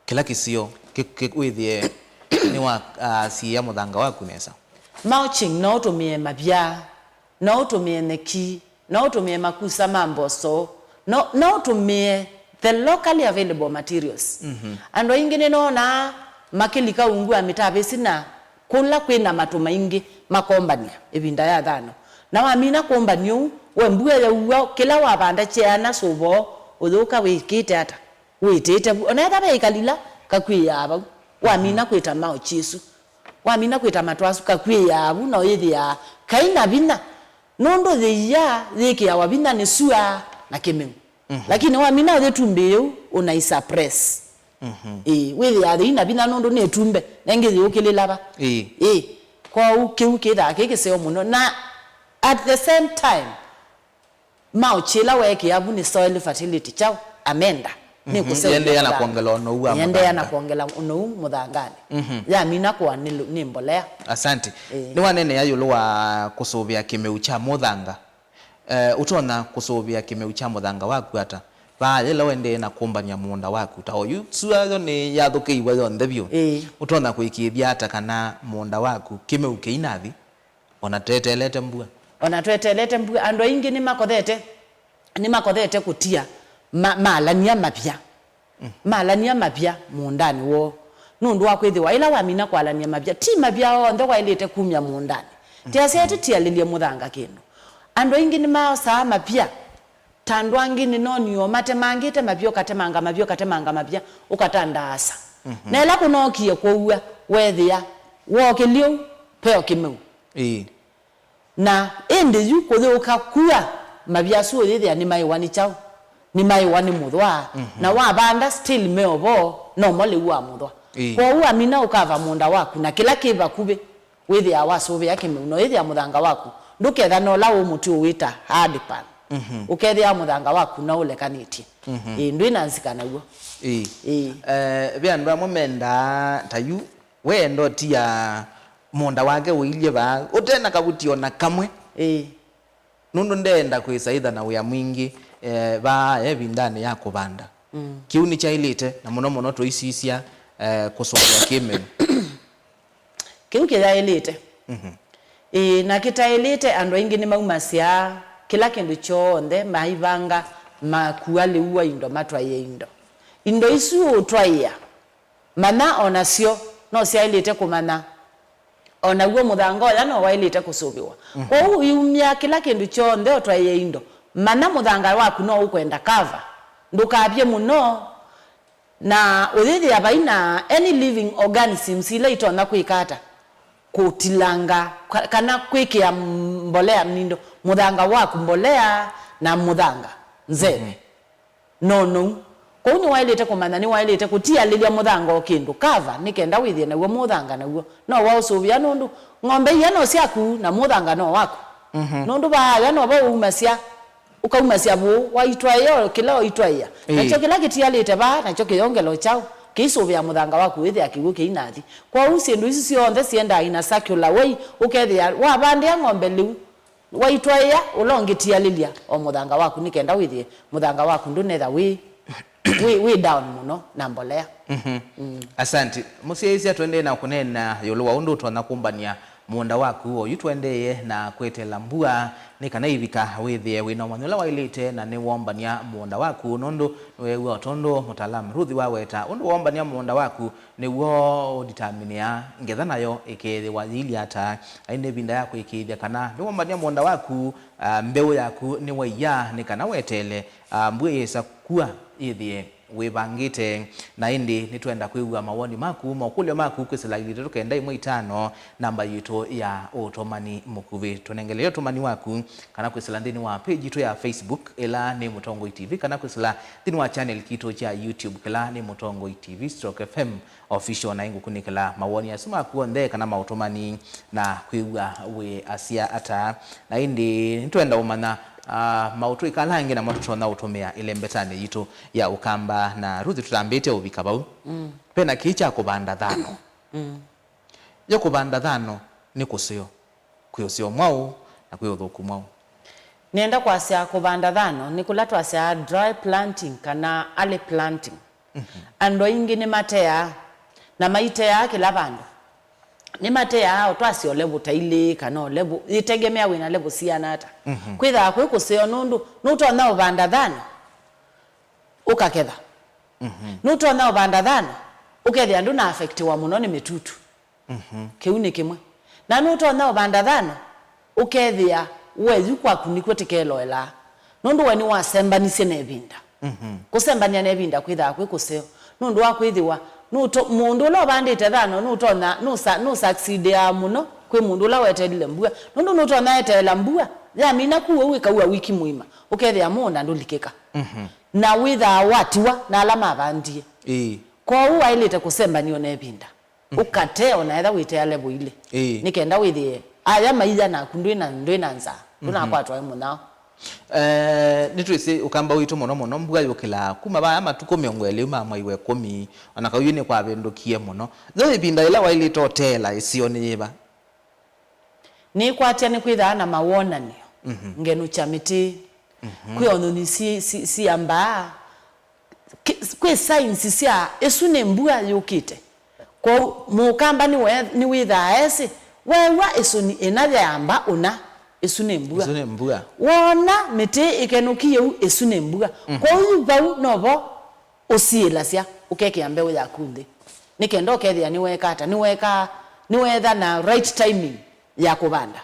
kĩla kĩsio kĩ-, kĩ-, wĩthĩe nĩwa, ah, siĩa mũthanga waku nesa? Mulching no ũtũmĩe mavya, no ũtũmĩe nyeki, no ũtũmĩe makusa ma mboso, no, no ũtũmĩe the locally available materials. Mhm. Andũ aingĩ nĩnonaa makĩlika ungu wa mĩtavĩsi na kũla kwĩna matũ maingĩ makombany'a ĩvinda ya thano. Na wamina kũmbany'a ũu, we mbua yaua, kĩla wavanda kyeana sũvoo, ũyũka wĩkĩte ata? Wĩtĩte vu. Ona etha ve ĩkalila, kakw'ĩĩaa vau. Wamina kwĩta mulch ĩsu. Wamina kwĩta matũ asu, kakw'ĩĩaa vu, na ũyĩthĩaa kaina vinya. Nũndũ yĩia yĩkĩawa vinya nĩ sua na kĩmeu. Mhm. Lakini wamina yĩtumbĩ yĩu, ũnaisuppress. Mhm. Ĩĩ, wĩthĩaa yĩina vinya nũndũ nĩ ĩtumbĩ, na ĩngĩ yĩũkĩlĩla va. Ĩĩ. Ĩĩ. Kwoou kĩu kĩthaa kĩ kĩseo mũno. Na at the same time, mulch ĩla weekĩa vu nĩ soil fertility kyaũ? Amenda. Nĩ Mhm. Kũseũvya Yendeea na mũthanga. Kwongela ũnou wa Yendeea na mũthanga. Kwongela ũnou mũthanganĩ. Mhm. Yamina kũa nĩ lu-, nĩ mbolea. Asante. Ĩĩ. Nĩwaneenea ĩũlũ wa kũsũvĩa kĩmeu kya mũthanga. Eh, ũtonya kũsũvĩa kĩmeu kya mũthanga waku ata? Vaa yĩla ũendee na kũmbany'a mũũnda waku. Ta oyu, sua yo nĩ yathũkĩiwe yonthe vyũ. Ĩĩ. Ũtonya kũĩkĩĩthya ata kana mũũnda waku kĩmeu kĩinathi? Ona tweteelete mbua. Ona tweteelete mbua, andũ aingĩ nĩmakothete, nĩmakothete kũtia ma-, malania mavya. Mm. Malania mavya mũũndanĩ woo. Nũndũ wa kwĩthĩwa ĩla wamina kwalania mavya, ti mavya onthe waĩlĩte kumya mũũndanĩ. Mm. Tiasya ĩtĩtialĩlye mũthanga kĩndũ. Andũ aingĩ nĩmaosaa mavya, ta andũ angĩ nĩnonie o matemangĩte mavya, ũkatemanga mavya, ũkatemanga mavya, ũkatandaasa. Mhm. Na ĩla kũnookie kũua, weethĩa wookĩlye ũu, veo kĩmeu. Ĩĩ. Na ĩndĩ yu kũyũka kua, mavya asu ũyĩthĩa nĩmaĩwa nĩ kyaũ? Nĩmaĩwa nĩ mũthwa. Mhm. Na wavanda, still me o vo, nomo lĩu wa mũthwa. Ĩĩ. Kwoou amina ũkava mũũnda waku na kĩla kĩ vakuvĩ, wĩthĩaa wasũvĩa kĩmeu, na ũyĩthĩa mũthanga waku ndũketha na ũla ũmũtĩ ũwĩta hard pan. Mhm. Ũkethĩa mũthanga waku na ũlekanĩtye. Mhm. Ĩĩ, ndwĩ na nzika naw'o. Ĩĩ. Ĩĩ. Eh, ve andũ amwe mendaa ta yu, weenda ũtia mũũnda wake ũilye vaa, ũte na kavuti o na kamwe. Ĩĩ. Nũndũ ndeenda kwĩsa ĩtha na wĩa mwingĩ, eh, vaa ĩvindanĩ ya kũvanda. Mm. Kĩu nĩkyaĩlĩte, na mũno mũno tũisisya, eh, kũsũvĩa kĩmeu. Kĩu kĩyaĩlĩte. Mhm. Ĩĩ, na kĩtaĩlĩte, andũ aingĩ nĩmaumasya kĩla kĩndũ kyonthe maivanga makua lĩu wa indo matwaĩe indo. Indo isu ũtwaĩa, manya o nasyo no syaĩlĩte kũmanya. O naw'o mũthanga ũya no waĩlĩte kũsũvĩwa. Mhm. Kwoou iumya kĩla kĩndũ kyonthe ũtwaĩe indo. Manya mũthanga waku no ũkwenda cover. Ndũkavye mũno, na ũyĩthĩa vai na any living organisms ila itonya kwĩka ata? Kũtilanga, ka-, kana kwĩkĩa mbolea mindo, mũthanga waku mbolea na mũthanga nzeve. Mhm. No, no. Kwoou nĩwaĩlĩte kũmanya nĩwaĩlĩte kũtialĩlya mũthanga o kĩndũ, cover, nĩ kenda wĩthĩe naw'o mũthanga naw'o. No waũsũvĩa nũndũ ng'ombe ia no syaku na mũthanga no waku. Mhm. Nũndũ vaa aya no vo ũumasya, ũkaumasya vũũ, waitwaĩa o kĩla ũitwaĩa. Ĩĩ. Nakyo kĩla kĩtialĩte vaa, nakyo kĩyongela o kyaũ, kĩisũvĩa mũthanga waku wĩthĩa kĩw'ũ kĩinathi. Kwoou syĩndũ isu syonthe siendaa in a circular way, ũkethĩa wavandĩa ng'ombe lĩu, waitwaĩa, ũla ũngĩ tialĩlya o mũthanga waku nĩ kenda wĩthĩe mũthanga waku ndũnetha wĩ, wĩ, wĩ down mũno na mbolea. Mhm. Mm. Asante. Mũsyaĩĩsya, tũendee na kũneena ĩũlũ wa ũndũ ũtonya kũmbany'a mũũnda waku. Oyu tũendee na kweteela mbua nĩ kana ivika wĩthĩe wĩ na ũmanyi ũla waĩlĩte na nĩwombany'a mũũnda waku, nũndũ nĩweew'a o tondũ mũtaalamu Ruth waweta ũndũ wombany'a mũũnda waku nĩw'o ũnditaminĩa ngetha nayo ĩkeethĩwa yĩilye ata. Na ĩndĩ ĩvinda ya kũĩkĩĩthya kana nĩwombany'a mũũnda waku, ah, mbeũ yaku nĩwaia, nĩ kana weteele, ah, mbua yĩsa kua yĩthĩe wĩvangĩte. Na ĩndĩ nĩtwenda kwĩw'a mawoni maku, mokũlyo maku kwĩsĩla ilĩ itatũ kenda ĩmwe itano, namba yitũ ya ũtũmani mũkuvĩ. Tũnengele ũtũmani waku kana kwĩsĩla nthĩnĩ wa page yitũ ya Facebook, ĩla nĩ Mũtongoi T V, kana kwĩsĩla nthĩnĩ wa channel kitũ kya YouTube, kĩla nĩ Mũtongoi T V stroke F M Official, na ĩngũkunĩkĩla mawoni asu maku onthe kana maũtũmani na kwĩw'a wĩ asya ata. Na ĩndĩ nĩtwenda ũmanya, ah, maũtũĩka ala angĩ namo tũtonya ũtũmĩa ĩlembetanĩ yitũ ya Ũkamba na Ruth tũtambĩte ũvika vau. Mm. Ve na kĩĩ kya kũvanda thano. Mm. Yo kũvanda thano nĩ kũseo. Kwĩ ũseo mwaũ na kwĩ ũthũku mwaũ? Nĩenda kwasya kũvanda thano nĩ kũla twasyaa dry planting kana early planting. Mhm. Andũ aingĩ nĩmateaa, na maiteaa kĩla vandũ. Nĩmateaa o twasya o level ta ilĩ kana o level, yĩtegemea wĩna level siana ata. Mhm. Kwĩthaa kwĩ kũseo nũndũ nũtonya ũvanda thano, ũkaketha. Mhm. Nũtonya ũvanda thano, ũkethĩa ndũna affectiwa mũno nĩ mĩtutu. Mhm. Kĩu nĩ kĩmwe. Na nũtonya ũvanda thano, ũkethĩa we yu kwaku nĩkw'o tĩkeloelaa. Nũndũ we nĩwasembanisye na ĩvinda. Mhm. Kũsembany'a na ĩvinda kwĩthaa kwĩ kũseo. Nũndũ wa kwĩthĩwa, nũto-, mũndũ ũla ũvandĩte thano, nũtonya, nũsa-, nũsucceedaa mũno kwĩ mũndũ ũla weteelile mbua. Nũndũ nũtonya eteela mbua, Yamina kũu, ũu ĩkaua wiki mũima, ũkethĩa mũũnda ndũlikĩka. Mhm. Na wĩthaa watiwa na ala mavandie. Ĩĩ. Kwoou waĩlĩte kũsembany'a o na ĩvinda. Mhm. Ũkatee o na etha wĩtea level ilĩ. Ĩĩ. Nĩ kenda wĩthĩe aya maia naku ndwĩ na, ndwĩ na nzaa, mhm, ndũnakwatwa nĩ mũnyao. Eh, nĩtwĩsĩ Ũkamba witũ mũno mũno mbua yũkĩlaa kuma vaya matukũ mĩongo ĩlĩ ma mwai wa ĩkũmi, o na kau yu nĩkwavĩndũkie mũno. Yo ĩvinda yĩla waĩlĩte ũteela ĩsio nĩ yĩva? Nĩkwatya nĩkwĩthaa na mawonany'o, mhm, ngenũkya mĩtĩ, mhm, kwĩ o nyũnyi si, si, siambaa, ki-, kwĩ signs sya ĩsu nĩ mbua yũkĩte. Kwoou Mũkamba nĩwe-, nĩwĩthaa esĩ, weew'a ĩsũni ĩna yaamba ũna, ĩsu nĩ mbua. Ĩsu nĩ mbua. Woona mĩtĩ ĩkenũkie ũu, ĩsu nĩ mbua. Mhm. Kwoou yu vau novo ũsiĩlasya, ũkekĩa mbeũ yaku nthĩ. Nĩ kenda ũkethĩa nĩweka ata, nĩweka, nĩwetha na right timing ya kũvanda,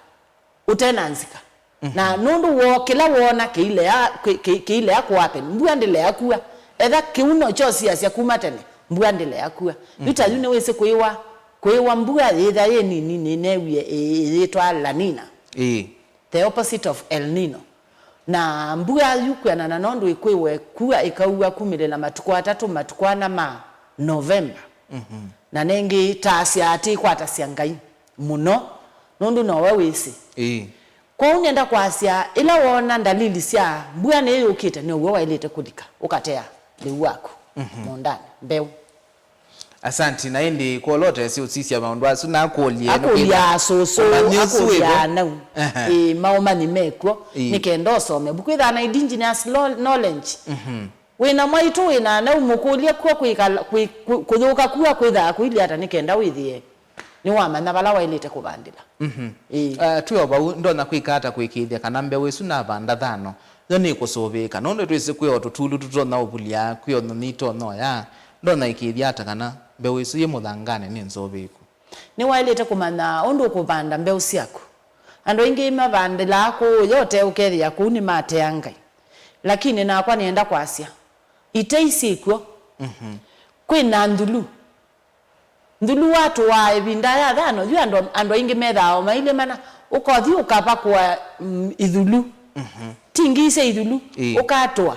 ũte na nzika. Mhm. Na nũndũ woo, kĩla woona kĩilea, kĩ-, kĩ-, kĩilea kũhappen, mbua ndĩlea kua. Etha kĩu no kyosiasya kuma tene, mbua ndĩlea kua. Yu ta yu, mhm, nĩwĩsĩ kwĩwa, kwĩwa mbua yĩtha yĩ nini, nĩneewie ĩ-, ĩyĩtwa La Nina. Ĩĩ. The opposite of El Nino. Na mbua yu kwĩanana nũndũ ĩkwĩwe kua ĩkaua kumĩlĩla matukũ atatũ, matukũ ana ma November. Mhm. Na nengĩ taasya atĩ ĩkwatasya Ngai mũno, nũndũ nowe wĩsĩ. Ĩĩ. Kwoou nĩenda kwasya, ĩla woona ndalili sya mbua nĩyũkĩte, now'o waĩlĩte kũlika, ũkatea lĩu waku, mhm, mũũndanĩ, mbeũ. Asanti, na ĩndĩ kwolotesye ũsisya maũndũ asu nakũlye, akũlya nũkwĩtha asũsũ, ũmanyi ũsu akũlya wĩvo? Anau. Ehe. Ĩĩ, maũmanyi mekw'o. Ĩĩ. Nĩ kenda ũsome vuku. Kwĩthaa na indigenous lo-, knowledge. Mhm. Wĩ na mwaitũ, wĩ na anau, mũkũlye kw'o kwĩkala, kwĩ-, kũ-, kũyũka kw'o kwĩthaa kũilyĩ ata, nĩ kenda wĩthĩe nĩwamanya vala waĩlĩte kũvandĩla. Mhm. Ĩĩ. Ah, twĩ o vau, ndonya kwĩka ata kũĩkĩĩthya kana mbeũ ĩsu navanda thano yo nĩkũsũvĩĩka? Nũndũ twĩsĩ kwĩ o tũtulu tũtonya ũvulya, kwĩ o nyũnyi itonya ũya. Ndonya ĩkĩĩthya ata kana mbeũ ĩsu yĩ mũthanganĩ nĩ nzũvĩĩku? Nĩwaĩlĩte kũmanya ũndũ ũkũvanda mbeũ syaku. Andũ aingĩ mavandĩlaa kũũ yote, ũkethĩa kũu nĩmatea Ngai. Lakini nakwa nĩenda kwasya, itei syĩkw'o. Mhm. Kwĩ na nthulu. Nthulu watũaa ĩvinda ya thano, yu andũ, andũ aingĩ methaa o mailye mana, ũkothi ũkavakũa, mm, ithulu. Mhm. Ti ngii sya ithulu, ĩĩ, ũkatũa.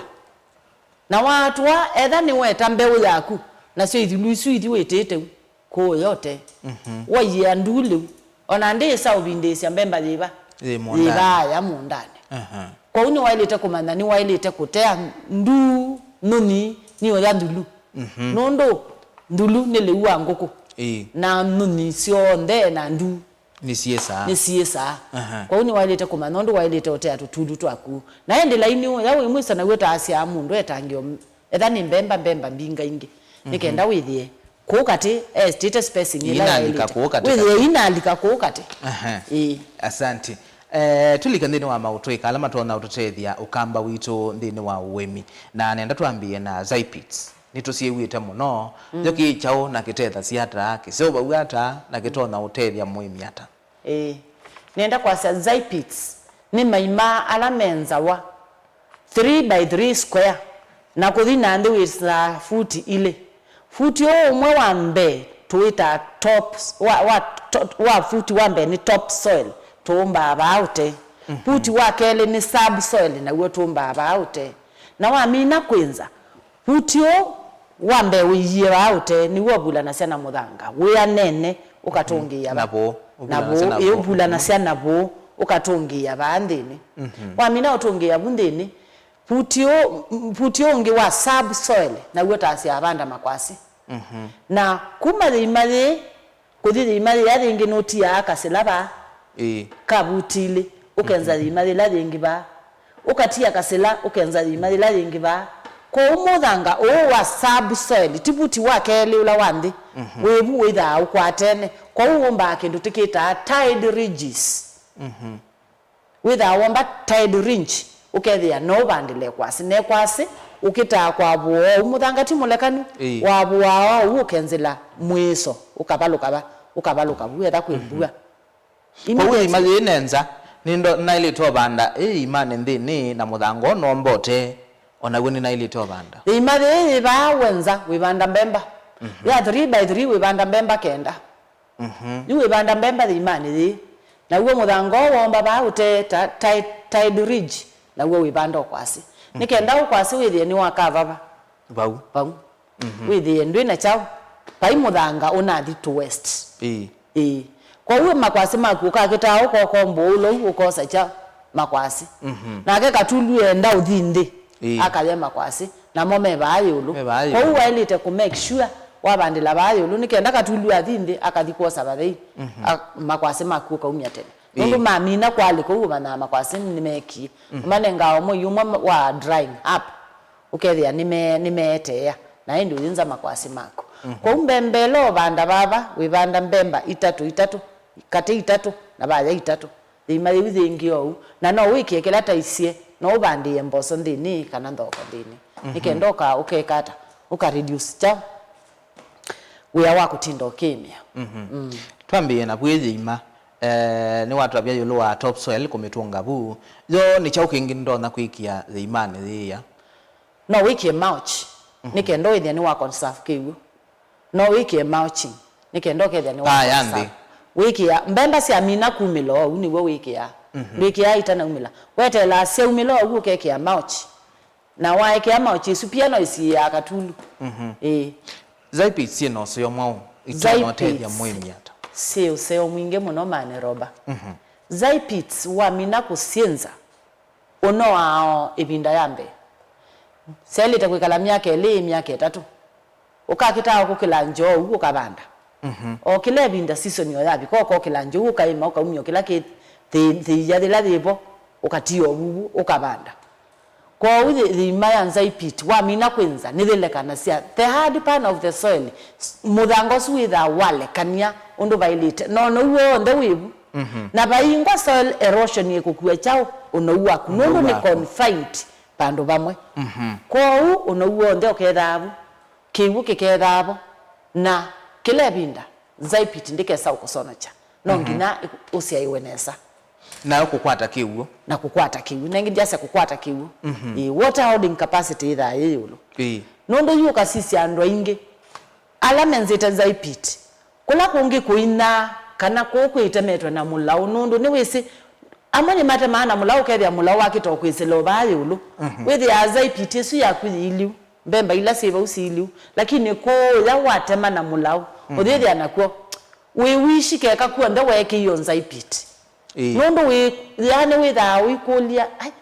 Na watũa, etha nĩweta mbeũ yaku, nasyo ithulu isu ithi wĩtĩte u, kũũ yote. Mhm. Waia ndu lĩu, o na ndĩĩsa ũvindĩĩsya mbemba yĩva, yĩ mũũndanĩ, yĩvaaya mũũndanĩ. Aha. Kwoou nĩwaĩlĩte kũmanya, nĩwaĩlĩte kũtea ndu, nyũnyi, nĩũya nthulu. Mhm. Nũndũ nthulu nĩ lĩu wa ngũkũ. Ĩĩ. Na nyũnyi syonthe na ndu nĩsiĩsaa. Nĩsiĩsaa. Aha. Kwoou nĩwaĩlĩte kũmanya ũndũ waĩlĩte ũtea tũtulu twaku. Na ĩndĩ laini ũya wĩ mwĩso naw'o taasyaa mũndũ etangĩo, etha nĩ mbemba, mbemba mbingaingĩ. Nĩ, mhm, kenda wĩthĩe kũu katĩ, estate spacing ĩla yaĩlĩte. Inalika kũu katĩ. Wĩthĩe inalika kũu katĩ. Aha. Ĩĩ. Asante. Eh, tũlike nthĩnĩ wa maũtũĩka ala matonya ũtũtethya Ũkamba witũ nthĩnĩ wa ũĩmi. Na nenda twambĩĩe na Zypits. Nĩtũsyĩw'ĩte mũno. Mm. Yo kĩ kyaũ na kĩtethasya ata, kĩseũvaw'a ata, na kĩtonya ũtethya mũĩmi ata? Ĩĩ. Nĩenda kwasya Zypits nĩ maima ala menzawa three by three square, na kũthi na nthĩ wĩsaa futi ilĩ. Futi ũũ ũmwe wa mbee tũwĩtaa top, wa, wa, to-, wa futi wa mbee nĩ top soil, tũũmbaa vaa ũtee. Mhm. Futi wa kelĩ nĩ sub soil, naw'o tũũmbaa vaa ũtee. Na wamina kwĩnza, futi ũũ wa mbee ũiie vaa ũtee, nĩw'o ũvulanasya na mũthanga wĩanene, ũkatũngĩĩa vaa. Na vũũ, na ũvulanasya vũũ, na vũũ. Ĩ, ũvulanasya na vũũ, ũkatũngĩĩa vaa nthĩnĩ. Mhm. Wamina ũtũngĩĩa vu nthĩnĩ, futi ũ-, futi ũngĩ wa subsoil, naw'o taasya vanda makwasi. Mhm. Na kuma yĩima yĩĩ, kũthi yĩima yĩya yĩngĩ nũtiaa kasĩla vaa, ĩĩ, ka vuti ilĩ, ũkenza, mhm, yĩima yĩla yĩngĩ vaa, ũkatia kasĩla, ũkenza yĩima yĩla yĩngĩ vaa. Kwoou mũthanga ũũ wa subsoil, ti vuti wa kelĩ ũla wa nthĩ, mhm, wĩ vu wĩthaa ũkwatene. Kwoou wũmbaa kĩndũ tũkĩtaa tide ridges. Mhm. Wĩthaa womba tide ridge, ũkethĩa no ũvandĩle kwasĩ. Ne kwasĩ, ũkĩtaa kwavũa oou, mũthanga ti mũlekanu, ĩĩ, wavũaa oou ũkenzĩla mwĩĩso, ũkavalũka va, ũkavalũka vu, etha kwĩ, mhm, mbua. Kwoou immediately. Ĩima yĩĩ nenza, nĩndo naĩlĩte ũvanda ĩ ĩimanĩ nthĩnĩ, na mũthanga ũũ nombote, o naw'o nĩnaĩlĩte ũvanda. Ĩima yĩĩ yĩ vaa wenza, wĩvanda mbemba. Mhm. Ya three by three wĩvanda mbemba kenda. Mhm. Yu wĩvanda mbemba yĩimanĩ yĩĩ. Naw'o mũthanga ũũ womba vaa ũtee ta, ta, Tide ridge, naw'o wĩvanda ũkwasĩ. Nĩ kenda ũkwasĩ wĩthĩe nĩwakavava vau. Vau. Wĩthĩe ndwĩ na kyaũ. Vai mũthanga ũnathi to west. Ĩĩ. Ĩĩ. Kwoou makwasĩ maku ũkakĩtaa ũkokomboa ũlou ũkosa kya makwasĩ. Nake katulu enda ũthi nthĩ, ĩĩ, akaye makwasĩ, namo me vaa ĩũlũ. Me vaa ĩũlũ. Kwoou waĩlĩte kũ make sure wavandĩla vaa ĩũlũ, nĩ kenda katulu athi nthĩ akathi kwosa vathei, a-, makwasĩ maku ũkaumya tene. Ĩĩ. Nũndũ mamina kwalĩ kũu ũmanyaa makwasĩ nĩmekie. Ũmanengaa ũmũi ũmwe wa drying up. Ũkethĩa nĩme-, nĩmeeteea, na ĩndĩ ũyĩnza makwasĩ maku. Kwoou mbemba ĩla ũvanda vava, wĩvanda mbemba itatũ itatũ, katĩ itatũ, na vaya itatũ. Thĩima yĩu yĩngĩ oou. Na no wĩkĩe kĩla taisye, no ũvandĩĩe mboso nthĩnĩ kana nthoko nthĩnĩ. Nĩ kenda ũka-, ũkeka ata? Ũka reduce kyaũ? Wĩa wa kũtinda ũkĩĩmĩa. Twambĩĩe na vu ĩyĩima. Eh, nĩwatũtavya ĩũlũ wa top soil kũmĩtũnga vu. Yo nĩ kyaũ kĩngĩ ndonya kwĩkĩa yĩimanĩ yĩĩa? No wĩkĩe mulch, nĩ kenda ũĩthĩa nĩ wa conserve kĩw'ũ. No wĩkĩe mulching, nĩ kenda ũkethĩa nĩ wa conserve. Wĩkĩa mbemba syamina kumĩla oou nĩw'o wĩkĩaa. Ndwĩkĩaa itanaumĩla. Weteelaa syaumĩla oou ũkekĩa mulch. Na waekea mulch ĩsu pia no ĩsiĩĩaa katulu. Ĩĩ. Xypits syĩ na ũseo mwaũ? Itonya ũtethya mũĩmi ata? Syĩ ũseo mwingĩ mũno, Mane Roba. Xypits wamina kũsyĩnza, ũnoaa o ĩvinda ya mbee. Syaĩlĩte kwĩkala myaka ĩlĩ ĩ myaka ĩtatũ. Ũkakĩtaa o kũkĩla njoou ũkavanda. O kĩla ĩvinda season o yavika ũkokĩla njoou ũkaĩma ũkaumya o kĩla kĩ thĩ-, thĩia yĩla yĩvo, ũkatia ũvuvu ũkavanda. Kwoou yĩ-, yĩima ya Xypit wamina kwĩnza nĩyĩlekanasya the hard part of the soil, s-, mũthanga ũsu wĩthaa walekany'a ũndũ vaĩlĩte, na ũnou w'onthe wĩ vu. Na vaingwa soil erosion ĩkũkua kyaũ ũnou waku, nũndũ nĩ confined vandũ vamwe. Kwoou ũnou w'onthe ũkethaa vu, kĩw'ũ kĩkethaa vo, na kĩla ĩvinda Xypit ndĩkesa ũkũsonokya. No nginya ĩ-, ũsyaĩwe nesa. Na kũkwata kĩw'ũ. Na kũkwata kĩw'ũ. Nengĩ ndyasya kũkwata kĩw'ũ. Ĩĩ, water holding capacity yĩthaa yĩ ĩũlũ. Ĩĩ. Nũndũ yu ũkasisya andũ aingĩ ala menzĩte Xypit, kũla kũngĩ kũinaa kana kũu kwĩtemetwe na mũlaũ, nũndũ nĩwĩsĩ amwe nĩmatemaa na mũlaũ, ũkethĩa mũlaũ wakĩta o kwĩsĩla o vaa ĩũlũ. Wĩthĩaa Xypit ĩsu yaku yĩ iliu, mbemba ila syĩ vau syĩ iliu, lakini kũũya watema na mũlaũ, ũyĩthĩa nakw'o wĩwishi keka kw'onthe weekĩie o Xypit. Ĩĩ. Nũndũ wĩ, yaani wĩthaa ũikũlya, ai,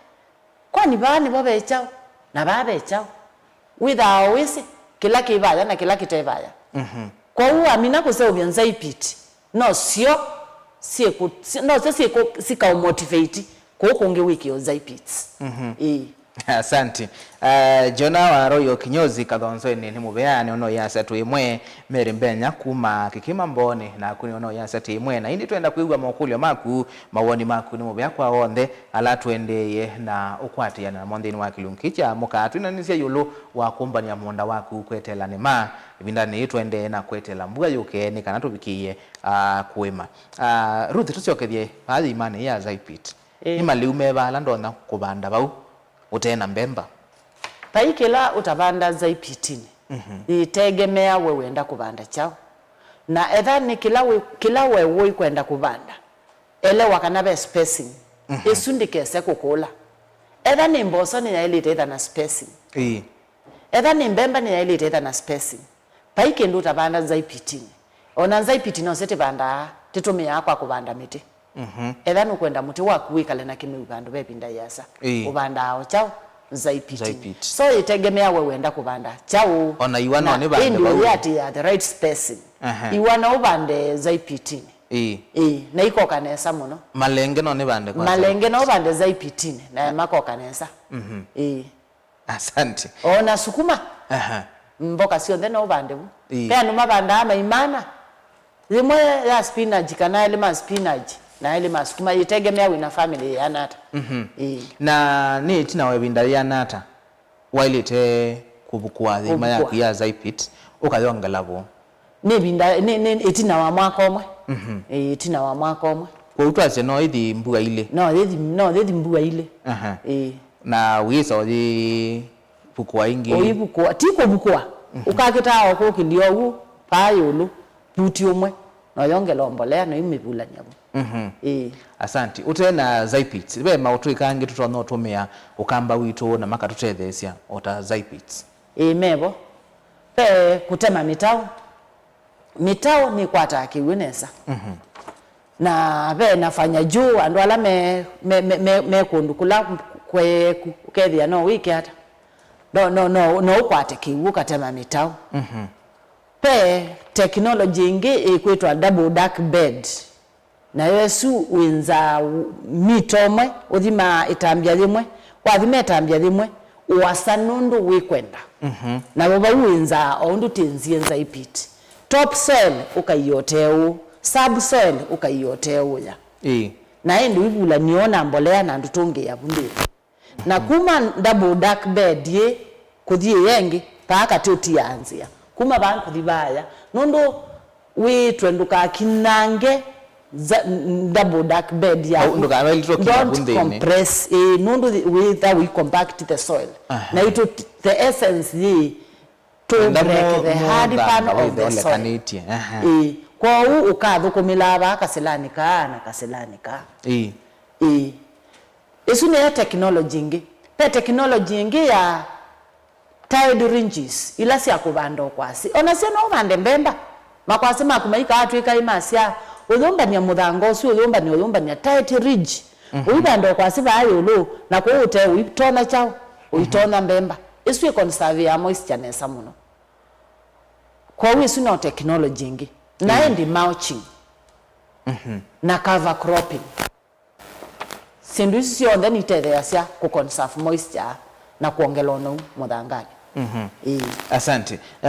kwani vaa nĩvo ve kyaũ? Na vaa ve kyaũ? Wĩthaa o wĩsĩ kĩla kĩ vaya na kĩla kĩte vaya. Kwoou wamina kũseũvya Xypit, nosyo syĩkũ-, sy-, nosyo syĩkũ-, sikaũmotivate kũu kũngĩ wĩkĩe o Xypits. Ĩĩ. Asanti. Eh, Jona wa Royal Kinyozi Kathonzoini nĩ mũvea, nĩona ũyasya twĩ ĩmwe. Mary Mbenya kuma Kĩkĩma Mbooni, naku nĩona ũyasya twĩ ĩmwe. Na ĩndĩ twenda kwĩw'a mokũlyo maku, mawoni maku nĩ mũvea kwa onthe ala tũendeeye na ũkwatĩana namo nthĩnĩ wa kĩlungu kĩĩ kya mũkaa. Twĩnanĩsya ĩũlũ wa kũmbany'a mũũnda waku kweteela nĩma. Ĩvindanĩ yĩĩ tũendee na kweteela mbua yũke nĩ kana tũvikĩĩe, ah, kũĩma. Ah, Ruth, tũsyokethye vaa yĩimanĩ ya Xypit. Ĩĩ. Nĩ malĩu meva ala ndonya kũvanda vau ũte na mbemba? Vai kĩla ũtavanda Xypitinĩ. Yĩtegemea we wenda kũvanda kyaũ. Na etha nĩ kĩla wĩ, kĩla we ũikwenda kũvanda, elewa kana ve spacing. Ĩsu ndĩkese kũkũla. Etha nĩ mboso nĩyaĩlĩte ĩtha na spacing. Ĩĩ. Etha nĩ mbemba nĩyaĩlĩte ĩtha na spacing. Vai kĩndũ ũtavanda Xypitinĩ. O na Xypit nosyo tĩvandaa, tĩtũmĩaa kwa kũvanda mĩtĩ. Etha nũkwenda mũtĩ waku wĩkale na kĩmeu vandũ ve ĩvinda yĩasa, ĩĩ, ũvandaa o kyaũ? Xypitinĩ. Xypit. So yĩtegemea we wenda kũvanda kyaũ. O na iwa no nĩvande vau. Na ĩndĩ ũyĩatĩĩa the right spacing. Aha. Iwa no ũvande Xypitinĩ. Ĩĩ. Ĩĩ, na ikoka nesa mũno. Malenge no nĩvande kwa Xypit. Malenge no ũvande Xypitinĩ, na makoka nesa. Ĩĩ. Asante. O na sukuma. Aha. Mboka syonthe no ũvande vu. Ĩĩ. Ve andũ mavandaa maimana. Yĩmwe ya spinach kana elĩ ma spinach na elĩ ma sukuma, yĩtegemea wĩna family yĩana ata. Ĩĩ. Na nĩ ĩtina wa ĩvinda yĩana ata waĩlĩte kũvukũa yĩima yaku ya Xypit, ũkayongela vu? Nĩ ĩvinda, nĩ, nĩ ĩtina wa mwaka ũmwe. Ĩĩ, ĩtina wa mwaka ũmwe. Kwoou twasye no ĩthi mbua ilĩ? No yĩthi, no yĩthi mbua ilĩ. Aha. Ĩĩ. Na wĩsa ũyĩvukũa ĩngĩ? Ũivukũa, ti kũvukũa. Ũkakĩtaa o kũkĩlya ũu vaa ĩũlũ, vuti ũmwe, na ũyongela o mbolea, na ũimĩvulany'a vu. Mhm. Ĩĩ. Asanti. Ũte na Zypits, ve maũtũĩka angĩ tũtonya ũtũmĩa Ũkamba witũ na makatũtetheesya o ta Zypits? Ĩĩ, mevo. Ve kũtema mĩtaũ. Mĩtaũ nĩkwataa kĩw'ũ nesa. Mhm. Na ve nafanya juu, andũ ala me, me, me, me, me kũndũ kũla kweeku, ũkethĩa no wĩke ata? No, no, no, no ũkwate kĩw'ũ ũkatema mĩtaũ. Mhm. Ve technology ĩngĩ ĩkwĩtwa double dark bed. Nayo ĩsu wĩnzaa mita ũmwe, ũthimaa ĩtambya yĩmwe, wathima ĩtambya yĩmwe, ũasa nũndũ wĩkwenda. Mhm. Na vau wĩnzaa o ũndũ tĩnzie Zypit. Top soil ũkaia ũteũ, sub soil ũkaia ũteũya. Ĩĩ. Na ĩndĩ ũivulany'o na mbolea na ndũtũngĩĩa vu nthĩnĩ. Na kuma double dark bed yĩ kũthi ĩya ĩngĩ, vaa katĩ ũtiaa nzĩa. Kuma vaa kũthi vaaya. Nũndũ wĩtwe ndũkakinange za-, double dark bed yaku. Au, ndũkavailitwe kinya vu nthĩnĩ. Don't compress, ĩĩ, nũndũ wĩtha we compact the soil. Aha. Na itũ the essence yĩ to break the hard part of the soil. Ĩĩ. Kwoou ũkathũkũmĩlaa vaa kasilani kaa na kasilani kaa. Ĩĩ. Ĩĩ. Ĩsu nĩyo technology ĩngĩ. Ve technology ĩngĩ ya tide ridges, ila sya kũvanda ũkwasĩ. O nasyo no ũvande mbemba. Makwasĩ maku maikaatw'ĩka ĩ masya, ũyũmbany'a mũthanga ũsu, ũyũmbany'a, ũyũmbany'a tight ridge. Mhm. Ũivanda ũkwasĩ vaa ĩũlũ, na kũu ũtee ũitonya kyaũ, ũitonya mbemba. Ĩsu ĩkonsaavĩaa moisture nesa mũno. Kwoou ĩsu no technology ĩngĩ. Na ĩndĩ mulching. Mhm. Na cover cropping. Syĩndũ isu syonthe nitetheeasya kũ conserve moisture na kwongela ũnou mũthanganĩ. Mhm. Ĩĩ. Asante. Uh,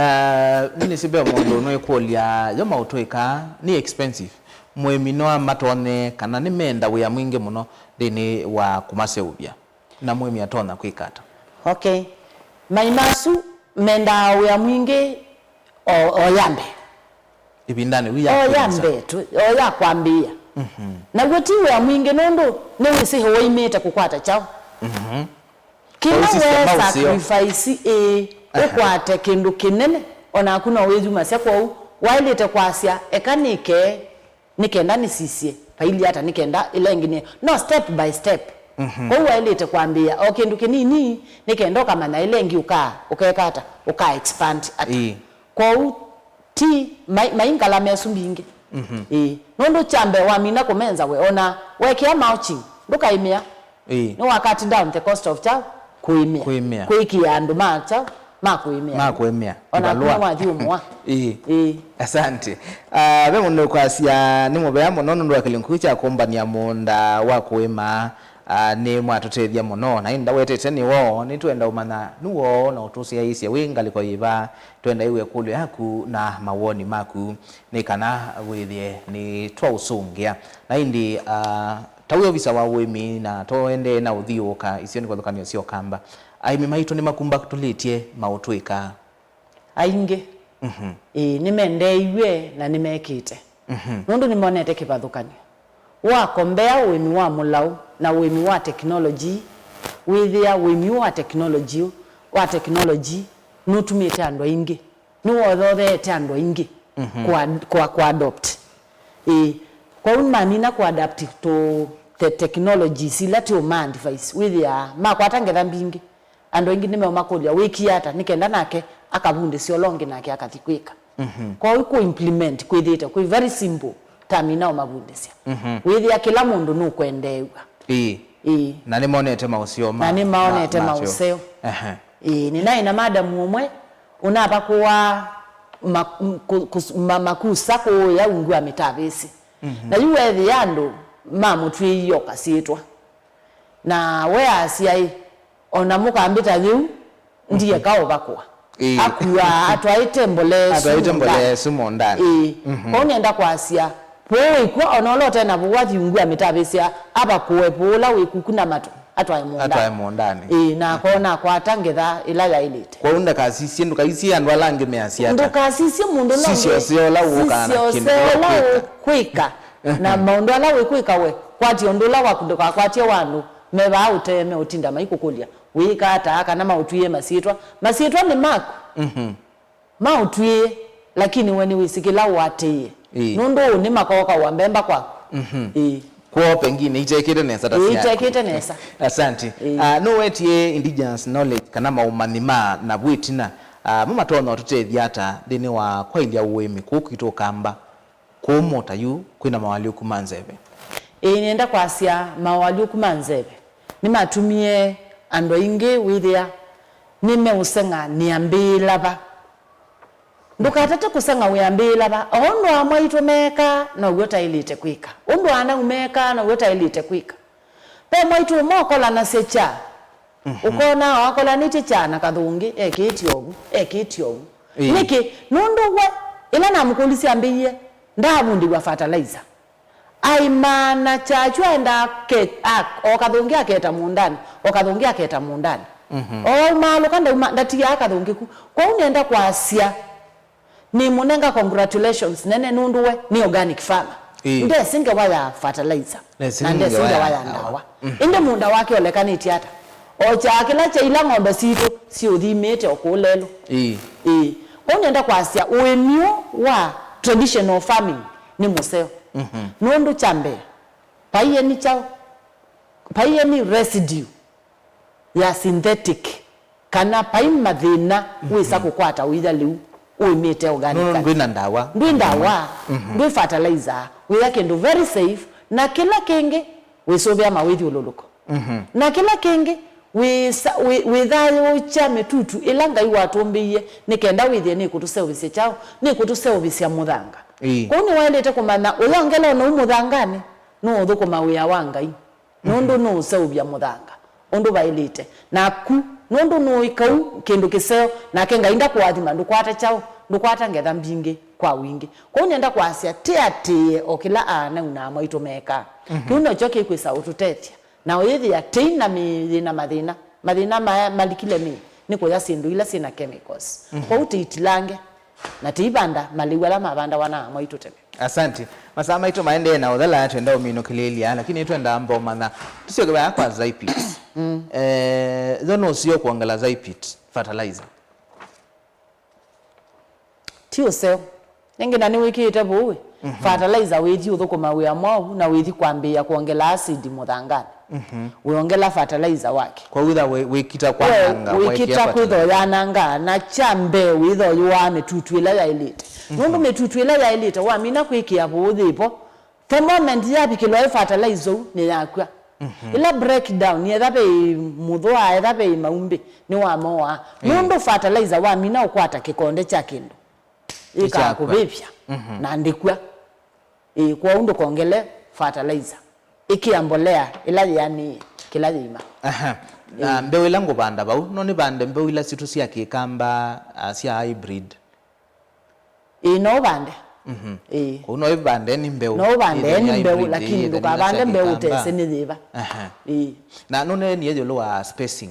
nĩnĩsĩ ve mũndũ ũnũĩkũlya, yo maũtũĩka nĩ expensive. Mũĩmi no amatonye kana nĩmenda wĩa mwingĩ mũno nthĩnĩ wa kũmaseũvya? Na mũĩmi atonya kwĩka ata? Okay. Mai masu mendaa wĩa mwingĩ o, o ya mbee. Ĩvindanĩ yu ya o ya mbee tu, o ya kwambĩĩa. Mhm. Naw'o ti wĩa mwingĩ nũndũ nĩwĩsĩ ũimĩte kũkwata kyaũ. Mhm. Kĩla we sacrifice ĩ, aha, ũkwate kĩndũ kĩnene, o naku no wĩthumasya. Kwoou waĩlĩte kwasya, eka nĩke nĩ kenda nĩsisye vailyĩ ata, nĩ kenda ĩla ĩngĩ nĩ, no, step by step. Mhm. Kwoou waĩlĩte kwambĩĩa o kĩndũ kĩnini, nĩ kenda ũkamanya ĩla ĩngĩ ũka, ũkeka ata, ũka expand ata. Ĩĩ. Kwoou ti mai-, maingala mesu mbingĩ. Mhm. Ĩĩ. Nũndũ kya mbee wamina kũmenza we, ona wekĩa mulching, ndũkaĩmĩa. Ĩĩ. Nĩ wa cut down the cost of kyaũ? Kũĩmĩa. Kũĩmĩa. Kwĩkĩa andũ ma kyaũ? Ma kũĩmĩa. Ma kũĩmĩa. Ona kĩvalũa. Kuma wathi ũmũa. Ĩĩ. Ĩĩ. Asante. Ah, ve mũndũ ũkwasya nĩ mũvea mũno nũndũ wa kĩlungu kya kũmbany'a mũũnda wa kũĩma. Ah, nĩ mwatũtethya mũno. Na ĩndĩ ndawetete nĩ woo, nĩtwenda ũmanya nĩ woo na ũtũsyaĩĩsye wĩ ngalĩko yĩva. Twenda ĩw'e ĩkũlyo yaku na mawoni maku nĩ kana wĩthĩe nĩ twaũsũngĩa. Na ĩndĩ, ah, ta wĩ ovisa wa ũĩmi na tũendee na ũthiũũka isionĩ kĩvathũkany'o sya Ũkamba, aĩmi maitũ nĩmakumbatũlĩtye maũtũĩka? Aingĩ. Mhm. Ĩĩ, nĩmendeeiw'e na nĩmekĩte. Mhm. Nũndũ nĩmonete kĩvathũkany'o. Wakombea ũĩmi wa mũlaũ na ũĩmi wa teknolongyi, wĩthĩa ũĩmi ũũ wa teknolongyi, wa teknolongyi nũtumĩte andũ aingĩ. Nĩwothotheete andũ aingĩ, mhm, kũ-, kũ-, kũ-adopt. Ĩĩ. Kwoou mamina kũ-adapt to the technologies ila tũũma advise. Wĩthĩaa makwata ngetha mbingĩ. Andũ aingĩ nĩmeũmakũlya, "Wĩkie ata nĩ kenda nake akavundĩsya ũla ũngĩ nake akathi kwĩka?" Mhm. Kwoou kũ-implement kwĩthĩĩte kwĩ very simple, tamina ũmavundĩsya. Mhm. Wĩthĩa kĩla mũndũ nũkwendeew'a. Ĩĩ. Ĩĩ. Na nĩmonete maũseo ma-, na nĩmaonete ma-, maseo. Maũseo. Ehe. Ĩĩ, nĩnaĩ na madamu ũmwe ũnavakũaa ma-, m-, kũ-, kũs-, ma-, makusa kũũya ungu wa mĩtavĩsĩ. Mhm. Na yu weethĩa andũ mamũtw'ĩie o kasyĩtwa. Na we asya ĩ, "O na mũkambĩta yĩu, ndieka ũvakũa." Ĩĩ. Akuaa atwaĩte mbolea ĩsu mũũndanĩ. Atwaĩte mbolea ĩsu mũũndanĩ. Ĩĩ. Mhm. Kwoou nĩenda kwasya, vũũ wĩkw'a, o na ũla ũte na vũũ athi ungu wa mĩtavĩsĩ avakũe vũũ ũla wĩ kuku na matũ, atwae mũũndanĩ. Atwae mũũndanĩ. Ĩĩ, na akona akwata ngetha ĩla yaĩlĩte. Kwoou ndakasisye, ndũkaisye andũ ala angĩ measya ata. Ndũkasisye mũndũ ũla ũngĩ. Sisya ũseo ũla wũkaa na kĩndũ kĩla ũkwĩka. Sisya ũseo ũla ũkwĩka. Na maũndũ ala wĩkwĩka we, kwatya ũndũ ũla waku ndũkakwatye wa andũ me vaa ũtee meũtinda maikũkũlya, "Wĩĩka ata?" Kana maũtw'ĩe masyĩtwa. Masyĩtwa nĩ maku. Mhm. Maũtw'ĩe, lakini we nĩwĩsĩ kĩla ũatĩĩe. Ĩĩ. Nũndũ ũnĩ makooka wa mbemba kwaku. Mhm. Ĩĩ. Kwoo pengine itekĩte nesa ta Ĩĩ, syakũ. Itekĩte nesa. Asante. Ĩĩ. Ah, nũwetie indigenous knowledge kana maũmanyi ma na vwĩtina, ah, mo matonya ũtũtethya ata nthĩnĩ wa kwaĩlya ũĩmi kũũ kwitũ Ũkamba? Kũũ Mota yu kwĩna mawalyũku ma nzeve? Ĩĩ, nĩenda kwasya mawalyũku ma nzeve nĩmatumie andũ aingĩ wĩthĩa nĩmeũseng'a nĩambĩĩla va. Ndũkatate kũseng'a wĩambĩĩla va. O ũndũ amwaitũ meekaa, now'o taĩlĩte kwĩka. Ũndũ anau meekaa, now'o taĩlĩte kwĩka. Ve mwaitũ ũmwe ũkolanasya kyaa. Mhm. Ũkona akolanĩtye kyaa na kathũngĩ, ekĩĩtye ũvu, ekĩĩtye ũvu. Ĩĩ. Nĩkĩ? Nũndũ we, ĩla namũkũlisye ambĩie, ndaavundĩw'a fertilizer. Aimaana kyakyu aendaa ke-, a-, o kathũngĩ aketa mũũndanĩ, o kathũngĩ aketa mũũndanĩ. Mhm. O aumaalũka ndauma, ndatiaa kathũngĩ ku. Kwoou nĩenda kwasya, nĩmũnenga congratulations nene nũndũ we nĩ organic farmer. Ĩĩ. Ndesĩ ngewa ya fertilizer. Ndesĩ na ndesĩ ngewa ya ndawa. Mhm. Ĩndĩ mũũnda wake olekanĩtye ata? O kyaa kĩla kya ila ng'ombe sitũ siũthimĩte o kũũ lelũ. Ĩĩ. Ĩĩ. Kwoou nĩenda kwasya ũĩmi ũũ wa traditional farming nĩ mũseo. Mhm. Nũndũ kya mbee, vai any kyaũ, vai any residue ya synthetic, kana vai mathĩna wĩsa kũkwata ũia lĩu ũĩmĩte organic. Nũndũ ndwĩ na ndawa. Ndwĩ ndawa, mhm, ndwĩ fertilizer, wĩa kĩndũ very safe, na kĩla kĩngĩ wĩsũvĩa mawĩthyũlũlũko. Mhm. Na kĩla kĩngĩ wĩsa-, wĩ-, wĩthayũũkya mĩtutu ĩla Ngai watũmbĩie nĩ kenda wĩthĩe nĩkũtũseũvĩsya kyaũ, nĩkũtũseũvĩsya mũthanga. Ĩĩ. Kwoou nĩwaĩlĩte kũmanya ũyongela ũnou mũthanganĩ nũũthũkũma wĩa wa Ngai. Nũndũ nũũseũvya mũthanga ũndũ vaĩlĩte. Naku, nũndũ nũĩ kau kĩndũ kĩseo, nake Ngai ndakũathima, ndũkwata kyaũ, ndũkwata ngetha mbingĩ kwa wingĩ. Kwoou nĩenda kwasya, tĩatĩĩe o kĩla aanau na amwaitũ mekaa. Mhm. Kĩu nokyo kĩkwĩsa ũtũtethya. Na ũyĩthĩa tĩi na mĩĩ yĩna mathĩna. Mathĩna ma-, malikile mĩĩ nĩ kũya syĩndũ ila syĩna chemicals. Mhm. Kwoou tĩitilange na tĩivanda malĩu ala mavandawa na amwaitũ tene. Asante. Masaa maitũ maendee na ũthela, twenda ũminũkĩlĩĩlya, lakini nĩtwendaa mbomanya. Tũsyoke vaya kwa Zypit. Mm. Eh, yo nũseo kwongela Zypit fertilizer? Ti ũseo. Nĩngĩ na nĩwĩkĩĩte vũu, mhm, fertilizer wĩthi ũthũkũma wĩa mwaũ na wĩthi kwambĩĩa kwongela acid mũthanganĩ. Mhm. Wĩongela fertilizer wake. Kwa wĩtha wĩ-, wĩkita kwananga, wĩkita kwĩthwa yananga, na kya mbee wĩtha ũyũaa mĩtutu ĩla yaĩlĩte. Mhm. Nũndũ mĩtutu ĩla yaĩlĩte, wamina kwĩkĩa vũũ yĩvo, the moment yavikĩlwa ĩ fertilizer ũu, nĩyakw'a. Mhm. Ĩla breakdown, etha ve mũthũa, etha ve maumbĩ, nĩwamoaa. Ĩĩ. Nũndũ fertilizer wamina ũkwata kĩkonde kya kĩndũ, ĩkaa kũvĩvya, mhm, na ndĩkw'a. Ĩĩ, kwoou ndũkongele fertilizer. Ĩkĩa mbolea ĩla yĩanĩe kĩla yĩima. Aha. Na, ĩĩ, mbeũ ila ngũvanda vau, no nĩvande mbeũ ila sitũ sya kĩkamba, ah, sya hybrid? Ĩĩ, no ũvande. Mhm. Ĩĩ. Kwoou no ĩvande nĩ mbeũ. No ũvande nĩ mbeũ, lakini ndũkavande mbeũ ũtesĩ nĩ yĩva. Aha. Ĩĩ. Na nũneenie ĩũlũ wa spacing.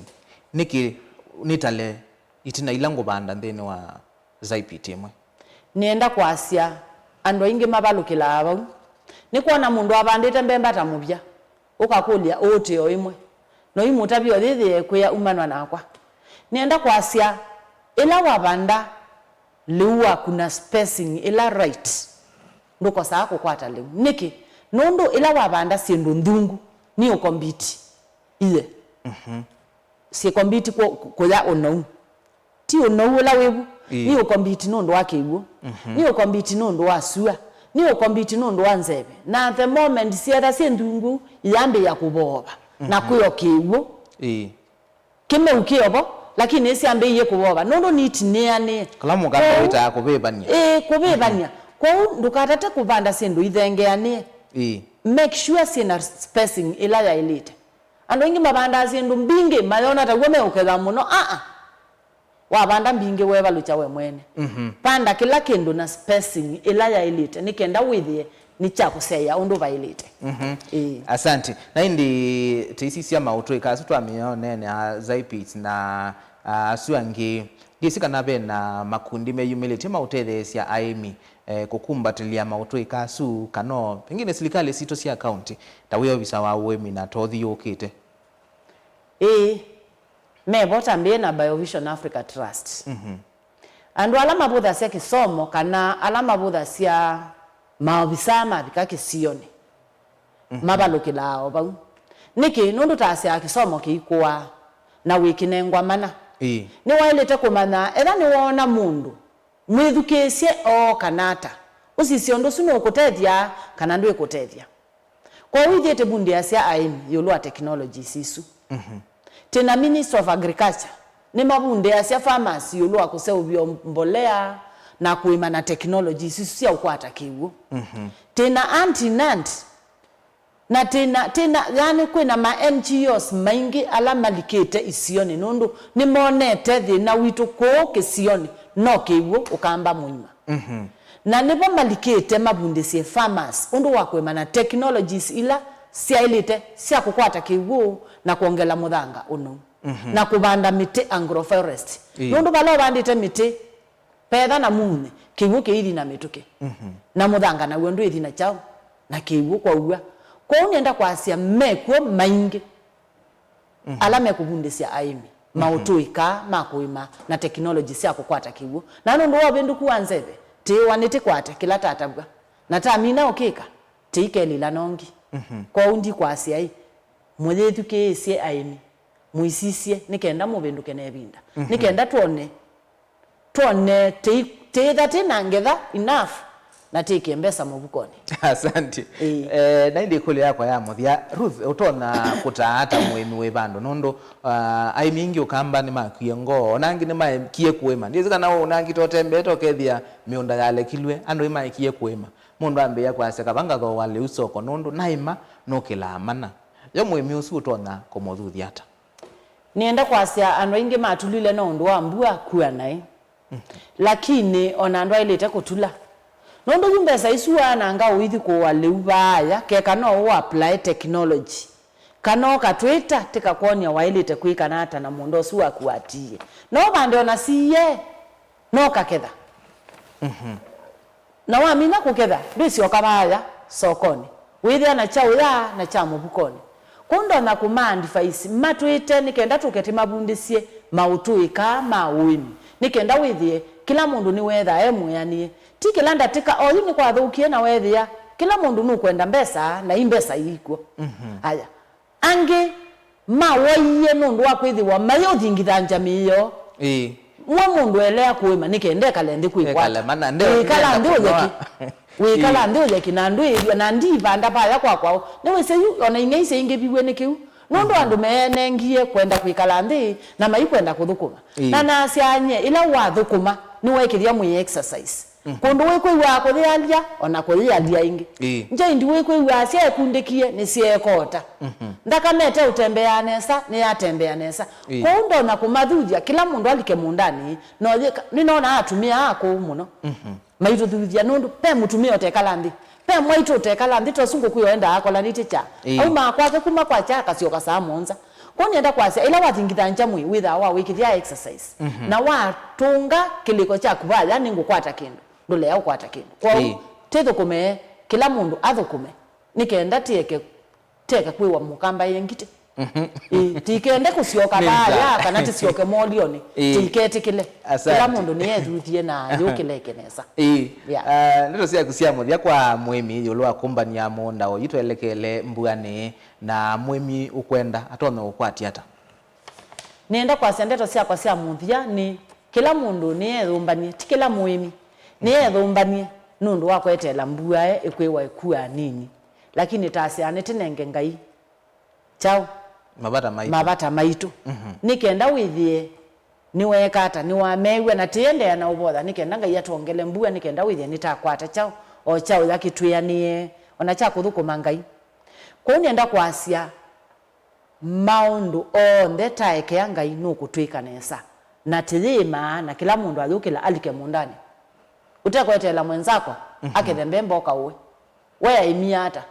Nĩkĩ nĩtale itina ila ngũvanda nthĩnĩ wa Zypit ĩmwe? Nĩenda kwasya, andũ aingĩ mavalũkĩlaa vau. Nĩkwona mũndũ avandĩte mbemba ta mũvya, ũkakũlya ũũtĩo ĩmwe. No imũtavya ũyĩthĩe kwĩa umanwa nakwa. Nĩenda kwasya, ĩla wavanda lĩu waku na spacing ĩla right, ndũkosaa kũkwata lĩu. Nĩkĩ? Nũndũ ĩla wavanda syĩndũ nthũku, nĩ ũkombiti iye. Mhm. Syĩkombiti kũ-, kũya ũnou. Ti ũnou ũla wĩvu. Ĩĩ. Nĩ ũkombiti nũndũ wa kĩw'ũ. Mhm. Nĩ ũkombiti nũndũ wa sua. Nĩ ũkombiti nũndũ wa nzeve. Na the moment syetha syĩ nthungu, iyambĩĩa kũvoova. Na, mhm, kwĩo kĩw'ũ. Ĩĩ. Kĩmeu kĩovo, lakini nĩsyambĩĩie kũvoova. Nũndũ nĩitinĩanĩe. Kala mũkanda wĩtaa kũvĩvany'a. Ĩĩ, kũvĩvany'a. Mhm. Kwoou ndũkatate kũvanda syĩndũ ithengeanĩe. Ĩĩ. Make sure syĩna spacing ĩla yaĩlĩte. Andũ aingĩ mavandaa syĩndũ mbingĩ, mayona ta w'o meũketha mũno. Aa. Wavanda mbingĩ, weevalũkya we mwene. Mhm. Vanda kĩla kĩndũ na spacing ĩla yaĩlĩte, nĩ kenda wĩthĩe nĩ kya kũsyaĩa ũndũ vaĩlĩte. Mhm. Ĩĩ. Asante. Na ĩndĩ tĩisisya maũtũĩka asu twamĩĩa ũneenea Zypit na, ah, asu angĩ. Ndyĩsĩ kana ve na makundi meyumĩlĩtye maũtetheesya aĩmi, eh, kũkumbatĩlya maũtũĩka asu, kana o pengine silikalĩ sitũ sya kaunti, ta wĩ ovisa wa ũĩmi na ta ũthiũũkĩte? Ĩĩ, me vo, tambĩe na Biovision Africa Trust. Mhm. Andũ ala mavũthasya kĩsomo kana ala mavũthasya maovisaa mavika kĩsionĩ, mavalũkĩlaa o vau. Nĩkĩ? Nũndũ tasyaa kĩsomo kĩikũaa na wĩkĩnengwa mana. Ĩĩ. Nĩwaĩlĩte kũmanya etha nĩwoona mũndũ mwĩthukĩĩsye ooka nata, ũsisye ũndũ ũsu nũũkũtethya kana ndwĩkũtethya. Kwoou ithyĩ tĩvundĩasya aĩmi ĩũlũ wa technologies isu. Twĩ na Ministry of Agriculture, nĩmavundĩasya farmers ĩũlũ wa kũseũvya mbolea na kũĩma na technologies isu sya ũkwata kĩw'ũ. Twĩ na Auntie Nant, na twĩ na, twĩ na, yani, kwĩ na ma N G Os maingĩ ala malikĩte isionĩ, nũndũ nĩmonete thĩna witũ kũũ kĩsionĩ no kĩw'ũ ũkamba mũima. Na nĩvo malikĩte mavundĩsye farmers ũndũ wa kũĩma na technologies ila syaĩlĩte sya kũkwata kĩw'ũ na kwongela mũthanga ũnou, na kũvanda mĩtĩ, agroforest. Ĩĩ. Nũndũ vala ũvandĩte mĩtĩ, petha na munye, kĩw'ũ kĩithi na mĩtũkĩ. Na mũthanga naw'o ndwĩthi na kyaũ? Na kĩw'ũ kwaua. Kwoou nĩenda kwasya mekw'o maingĩ ala mekũvundĩsya aĩmi maũtũĩka ma kũĩma na teknolongyi sya kũkwata kĩw'ũ. Na nũndũ wa ũvĩndũku wa nzeve, tĩĩwa nĩtĩkwate kĩla tatavw'a, na tamina ũkĩka, tĩikelila nongi. Kwoou ndikwasya-ĩ, mũyĩthukĩĩsye aĩmi, mũisisye nĩ kenda mũvĩndũke na ĩvinda, nĩ kenda twone twone tĩi-, tĩitha tĩ na ngetha enough na tĩkĩe mbesa mũvukonĩ. Asante. Ĩĩ. Eh, na ĩndĩ ĩkũlyo yakwa ya mũthya, Ruth, ũtonya kũtaa ata mũĩmi wĩ vandũ? Nũndũ, ah, aĩmi aingĩ ũkamba nĩmakwie ngoo, ona angĩ nĩmaekie kũĩma. Ndyĩsĩ kana ũnangĩte ũtembeete ũkethĩa mĩũnda yalekilw'e, andũ nĩmaekie kũĩma. Mũndũ ambĩĩa kwasya, "Kava ngathooa lĩu soko, nũndũ naĩma nũkĩlaa mana." Yo mũĩmi ũsu ũtonya kũmũthuthya ata? Nĩenda kwasya andũ aingĩ matulile no ũndũ wa mbua kua naĩ. Lakini o na ndwaĩlĩte kũtula. Nũndũ yu mbesa isu waananga ũithi kũũa lĩu vaaya, keka no ũaplae technology. Kana ũkatwĩta tĩkakwony'a waĩlĩte kwĩka nata na mũũnda ũsu waku watiie. No ũvande o na siye, no ũkaketha. Na wamina kũketha, ndwĩsyoka vaaya sokonĩ, wĩthĩa na kya ũya na kya mũvukonĩ. Kwoou ndonya kũma advise matwĩte nĩ kenda tũke tĩmavundĩsye maũtũĩka ma ũĩmi, nĩ kenda wĩthĩe kĩla mũndũ nĩweethaa e mwĩanĩe. Ti kĩla ndatĩka, oyu nĩkwathũkie na weethĩa kĩla mũndũ nũkwenda mbesa, na i mbesa iikw'o. Aya. Angĩ mawaie nũndũ wa kwĩthĩwa mayĩũthingithangya mĩĩ yoo. Ĩĩ. Mwe mũndũ elea kũĩma nĩ kenda ekale nthĩ kwĩkwata. Ekale mana, nde-, wĩkala ndeenda nthĩ ũyeki. Kũnoa. Wĩkala nthĩ ũyeki na ndwĩĩthya na ndivanda vaya kwa kwaũ. Nĩwĩsĩ yu, o na ing'ei syaingĩviw'e nĩ kĩu. Nũndũ andũ meenengie kwenda kwĩkala nthĩ na maikwenda kũthũkũma. Ĩĩ. Na nasyaany'e, ĩla wathũkũma, nĩweekĩthya mwĩĩ exercise. Kũndũ wĩkwĩw'aa kũyĩalya, o na kũyĩalya ĩngĩ. Ĩĩ. Njaindi wĩkwĩw'aa syaekundĩkie, nĩsyeekota. Nthakame ĩteũtembeaa nesa, nĩyatembeaa nesa. Ĩĩ. Kwoou ndonya kũmathuthya, kĩla mũndũ alike mũũndanĩ, no yĩka, nĩnonaa atumĩa akũũ mũno. Maitũthuthya, nũndũ ve mũtumĩa ũtekala nthĩ, ve mwaitũ ũtekala nthĩ, ta ũsu ngũkũ yo endaa akolanĩtye kyaa. Ĩĩ. Aumaa kwake kuma kwa kyaa, akasyoka saa mũonza. Kwoou nĩenda kwasya, ĩla wathingithangya mwĩĩ, wĩthaa wa wĩkĩthya exercise. Na watũnga kĩlĩko kyaku vaya, nĩngũkwata kĩndũ, ndũlea ũkwata kĩndũ. Kwoou, ĩĩ, tĩthũkũme, kĩla mũndũ athũkũme, nĩ kenda tĩeke, tĩeke kwĩwa mũkamba ye ngitĩ. Ĩĩ, tikende kũsyoka vaya, kana tĩsyoke molyonĩ, ĩĩ, tĩiketĩkĩle. Asante. Kĩla mũndũ nĩethuthie na yũkĩleke nesa. Ĩĩ. Yeah. Ah, ndeto syaku sya mũthya kwa mũĩmi ĩũlũ wa kũmbany'a mũũnda ũyu, twelekele mbuanĩ, na mũĩmi ũkwenda atonya ũkwatya ata? Nĩenda kwasya ndeto syakwa sya mũthya nĩ kĩla mũndũ nĩeyũmbany'e, ti kĩla mũĩmi, nĩeyũmbany'e nũndũ wa kweteela mbua ĩkwĩwa ĩkua nini. Lakini tasyaa nĩtĩnenge Ngai kyaũ? Mavata maitũ. Mavata maitũ. Nĩ kenda wĩthĩe nĩweeka ata, nĩwameew'a, na tĩendeea na ũvotha nĩ kenda Ngai atwongele mbua, nĩ kenda wĩthĩe nĩtakwata kyaũ, o kyaũ ya kĩtwĩanĩe, o na kya kũthũkũma Ngai. Kwoou nĩenda kwasya, maũndũ onthe taekea Ngai nũkũtwĩka nesa, na tĩyĩĩmaa, na kĩla mũndũ ayũkĩla alike mũũndanĩ. Ũtekweteela mwenzako akethe mbemba ũkaũe. We aimia ata?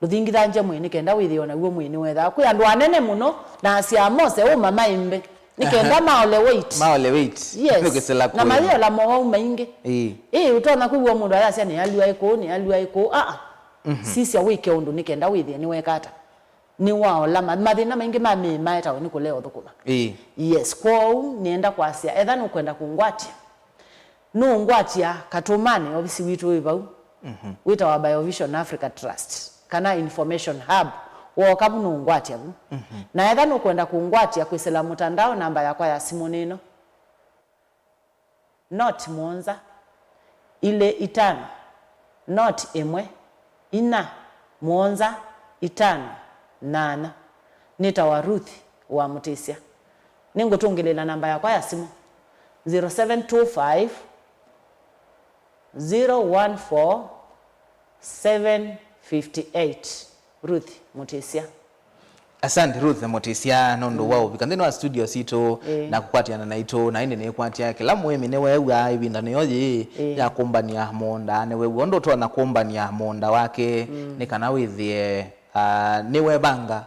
Ndũthingithangye mwĩĩ nĩ kenda wĩthĩe o naw'o mwĩĩ nĩwethaa. Kwĩ andũ anene mũno na asyaa mose ũma maimbe nĩ kenda maole weight. Maole weight. Yes. Nũkĩsĩla na kũĩma. Mayĩola mowau maingĩ. Ĩĩ. Ĩĩ, ũtonya kwĩw'a mũndũ ayasya nĩalua ĩkũũ, nĩalua ĩkũũ. Aa. Sisya wĩke ũndũ nĩ kenda wĩthĩe nĩweka ata. Nĩwaola ma-, mathĩna maingĩ ma mĩĩ maetawe nĩ kũlea ũthũkũma. Ĩĩ. Yes, kwoou nĩenda kwasya, etha nũkwenda kũngwatya, nũngwatya Katũmanĩ, ovisi witũ wĩ vau, wĩtawa Biovision Africa Trust. kana information hub, wooka vu nũngwatya vu. Mhm. Na etha nũkwenda kũngwatya kwĩsĩla mũtandao, namba yakwa ya simũ nĩ ĩno. Not mũonza, ilĩ itano, not ĩmwe, inya, mũonza, itano, nyanya. Nĩtawa Ruth wa Mũtĩsya. Nĩngũtũngĩlĩĩla namba yakwa ya simũ, zero seven two five, zero one four, seven fifty eight. Ruth Mũtĩsya. Asante Ruth Mũtĩsya nũndũ wa ũvika nthĩnĩ wa studio sitũ Ĩĩ. na kũkwatĩana naitũ, na ĩndĩ nĩkwatya kĩla mũĩmi nĩweew'aa ĩvindanĩ yo yĩĩ Ĩĩ. ya kũmbany'a mũũnda, nĩweew'a ũndũ ũtonya kũmbany'a mũũnda wake, nĩ kana wĩthĩe, ah, nĩwevanga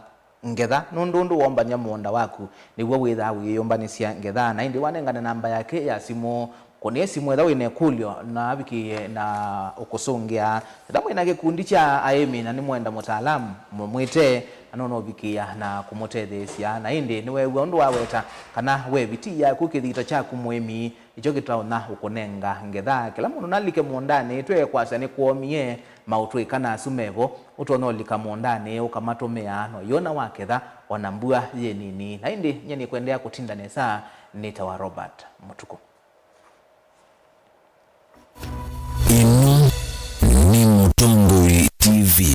ngetha, nũndũ ũndũ wombany'a mũũnda waku nĩw'o wĩthaa ũyĩyũmbanĩsya ngetha. Na ĩndĩ wanengane namba yake ya simũ, kũnĩe simũ etha wĩ na ĩkũlyo, na avikĩĩe na ũkũsũngĩa. Etha mwĩ na kĩkundi kya aĩmi na nĩmwenda mũtaalamu, mũmwĩte, na nũnũvikĩĩa na kũmũtetheesya. Na ĩndĩ nĩweew'a ũndũ waweta kana we ĩviti yaku, kĩthito kyaku mũĩmi, nĩkyo kĩtonya ũkũnenga ngetha. Kĩla mũndũ nalike mũũndanĩ, twĩe kwasya nĩkwomie, maũtũĩka na asu mevo, ũtonya ũlika mũũndanĩ ũkamatũmĩa, na ũyĩona waketha, o na mbua yĩ nini. Na ĩndĩ nyie nĩkwendeea kũtinda nesa, nĩtawa Robert Mũtukũ.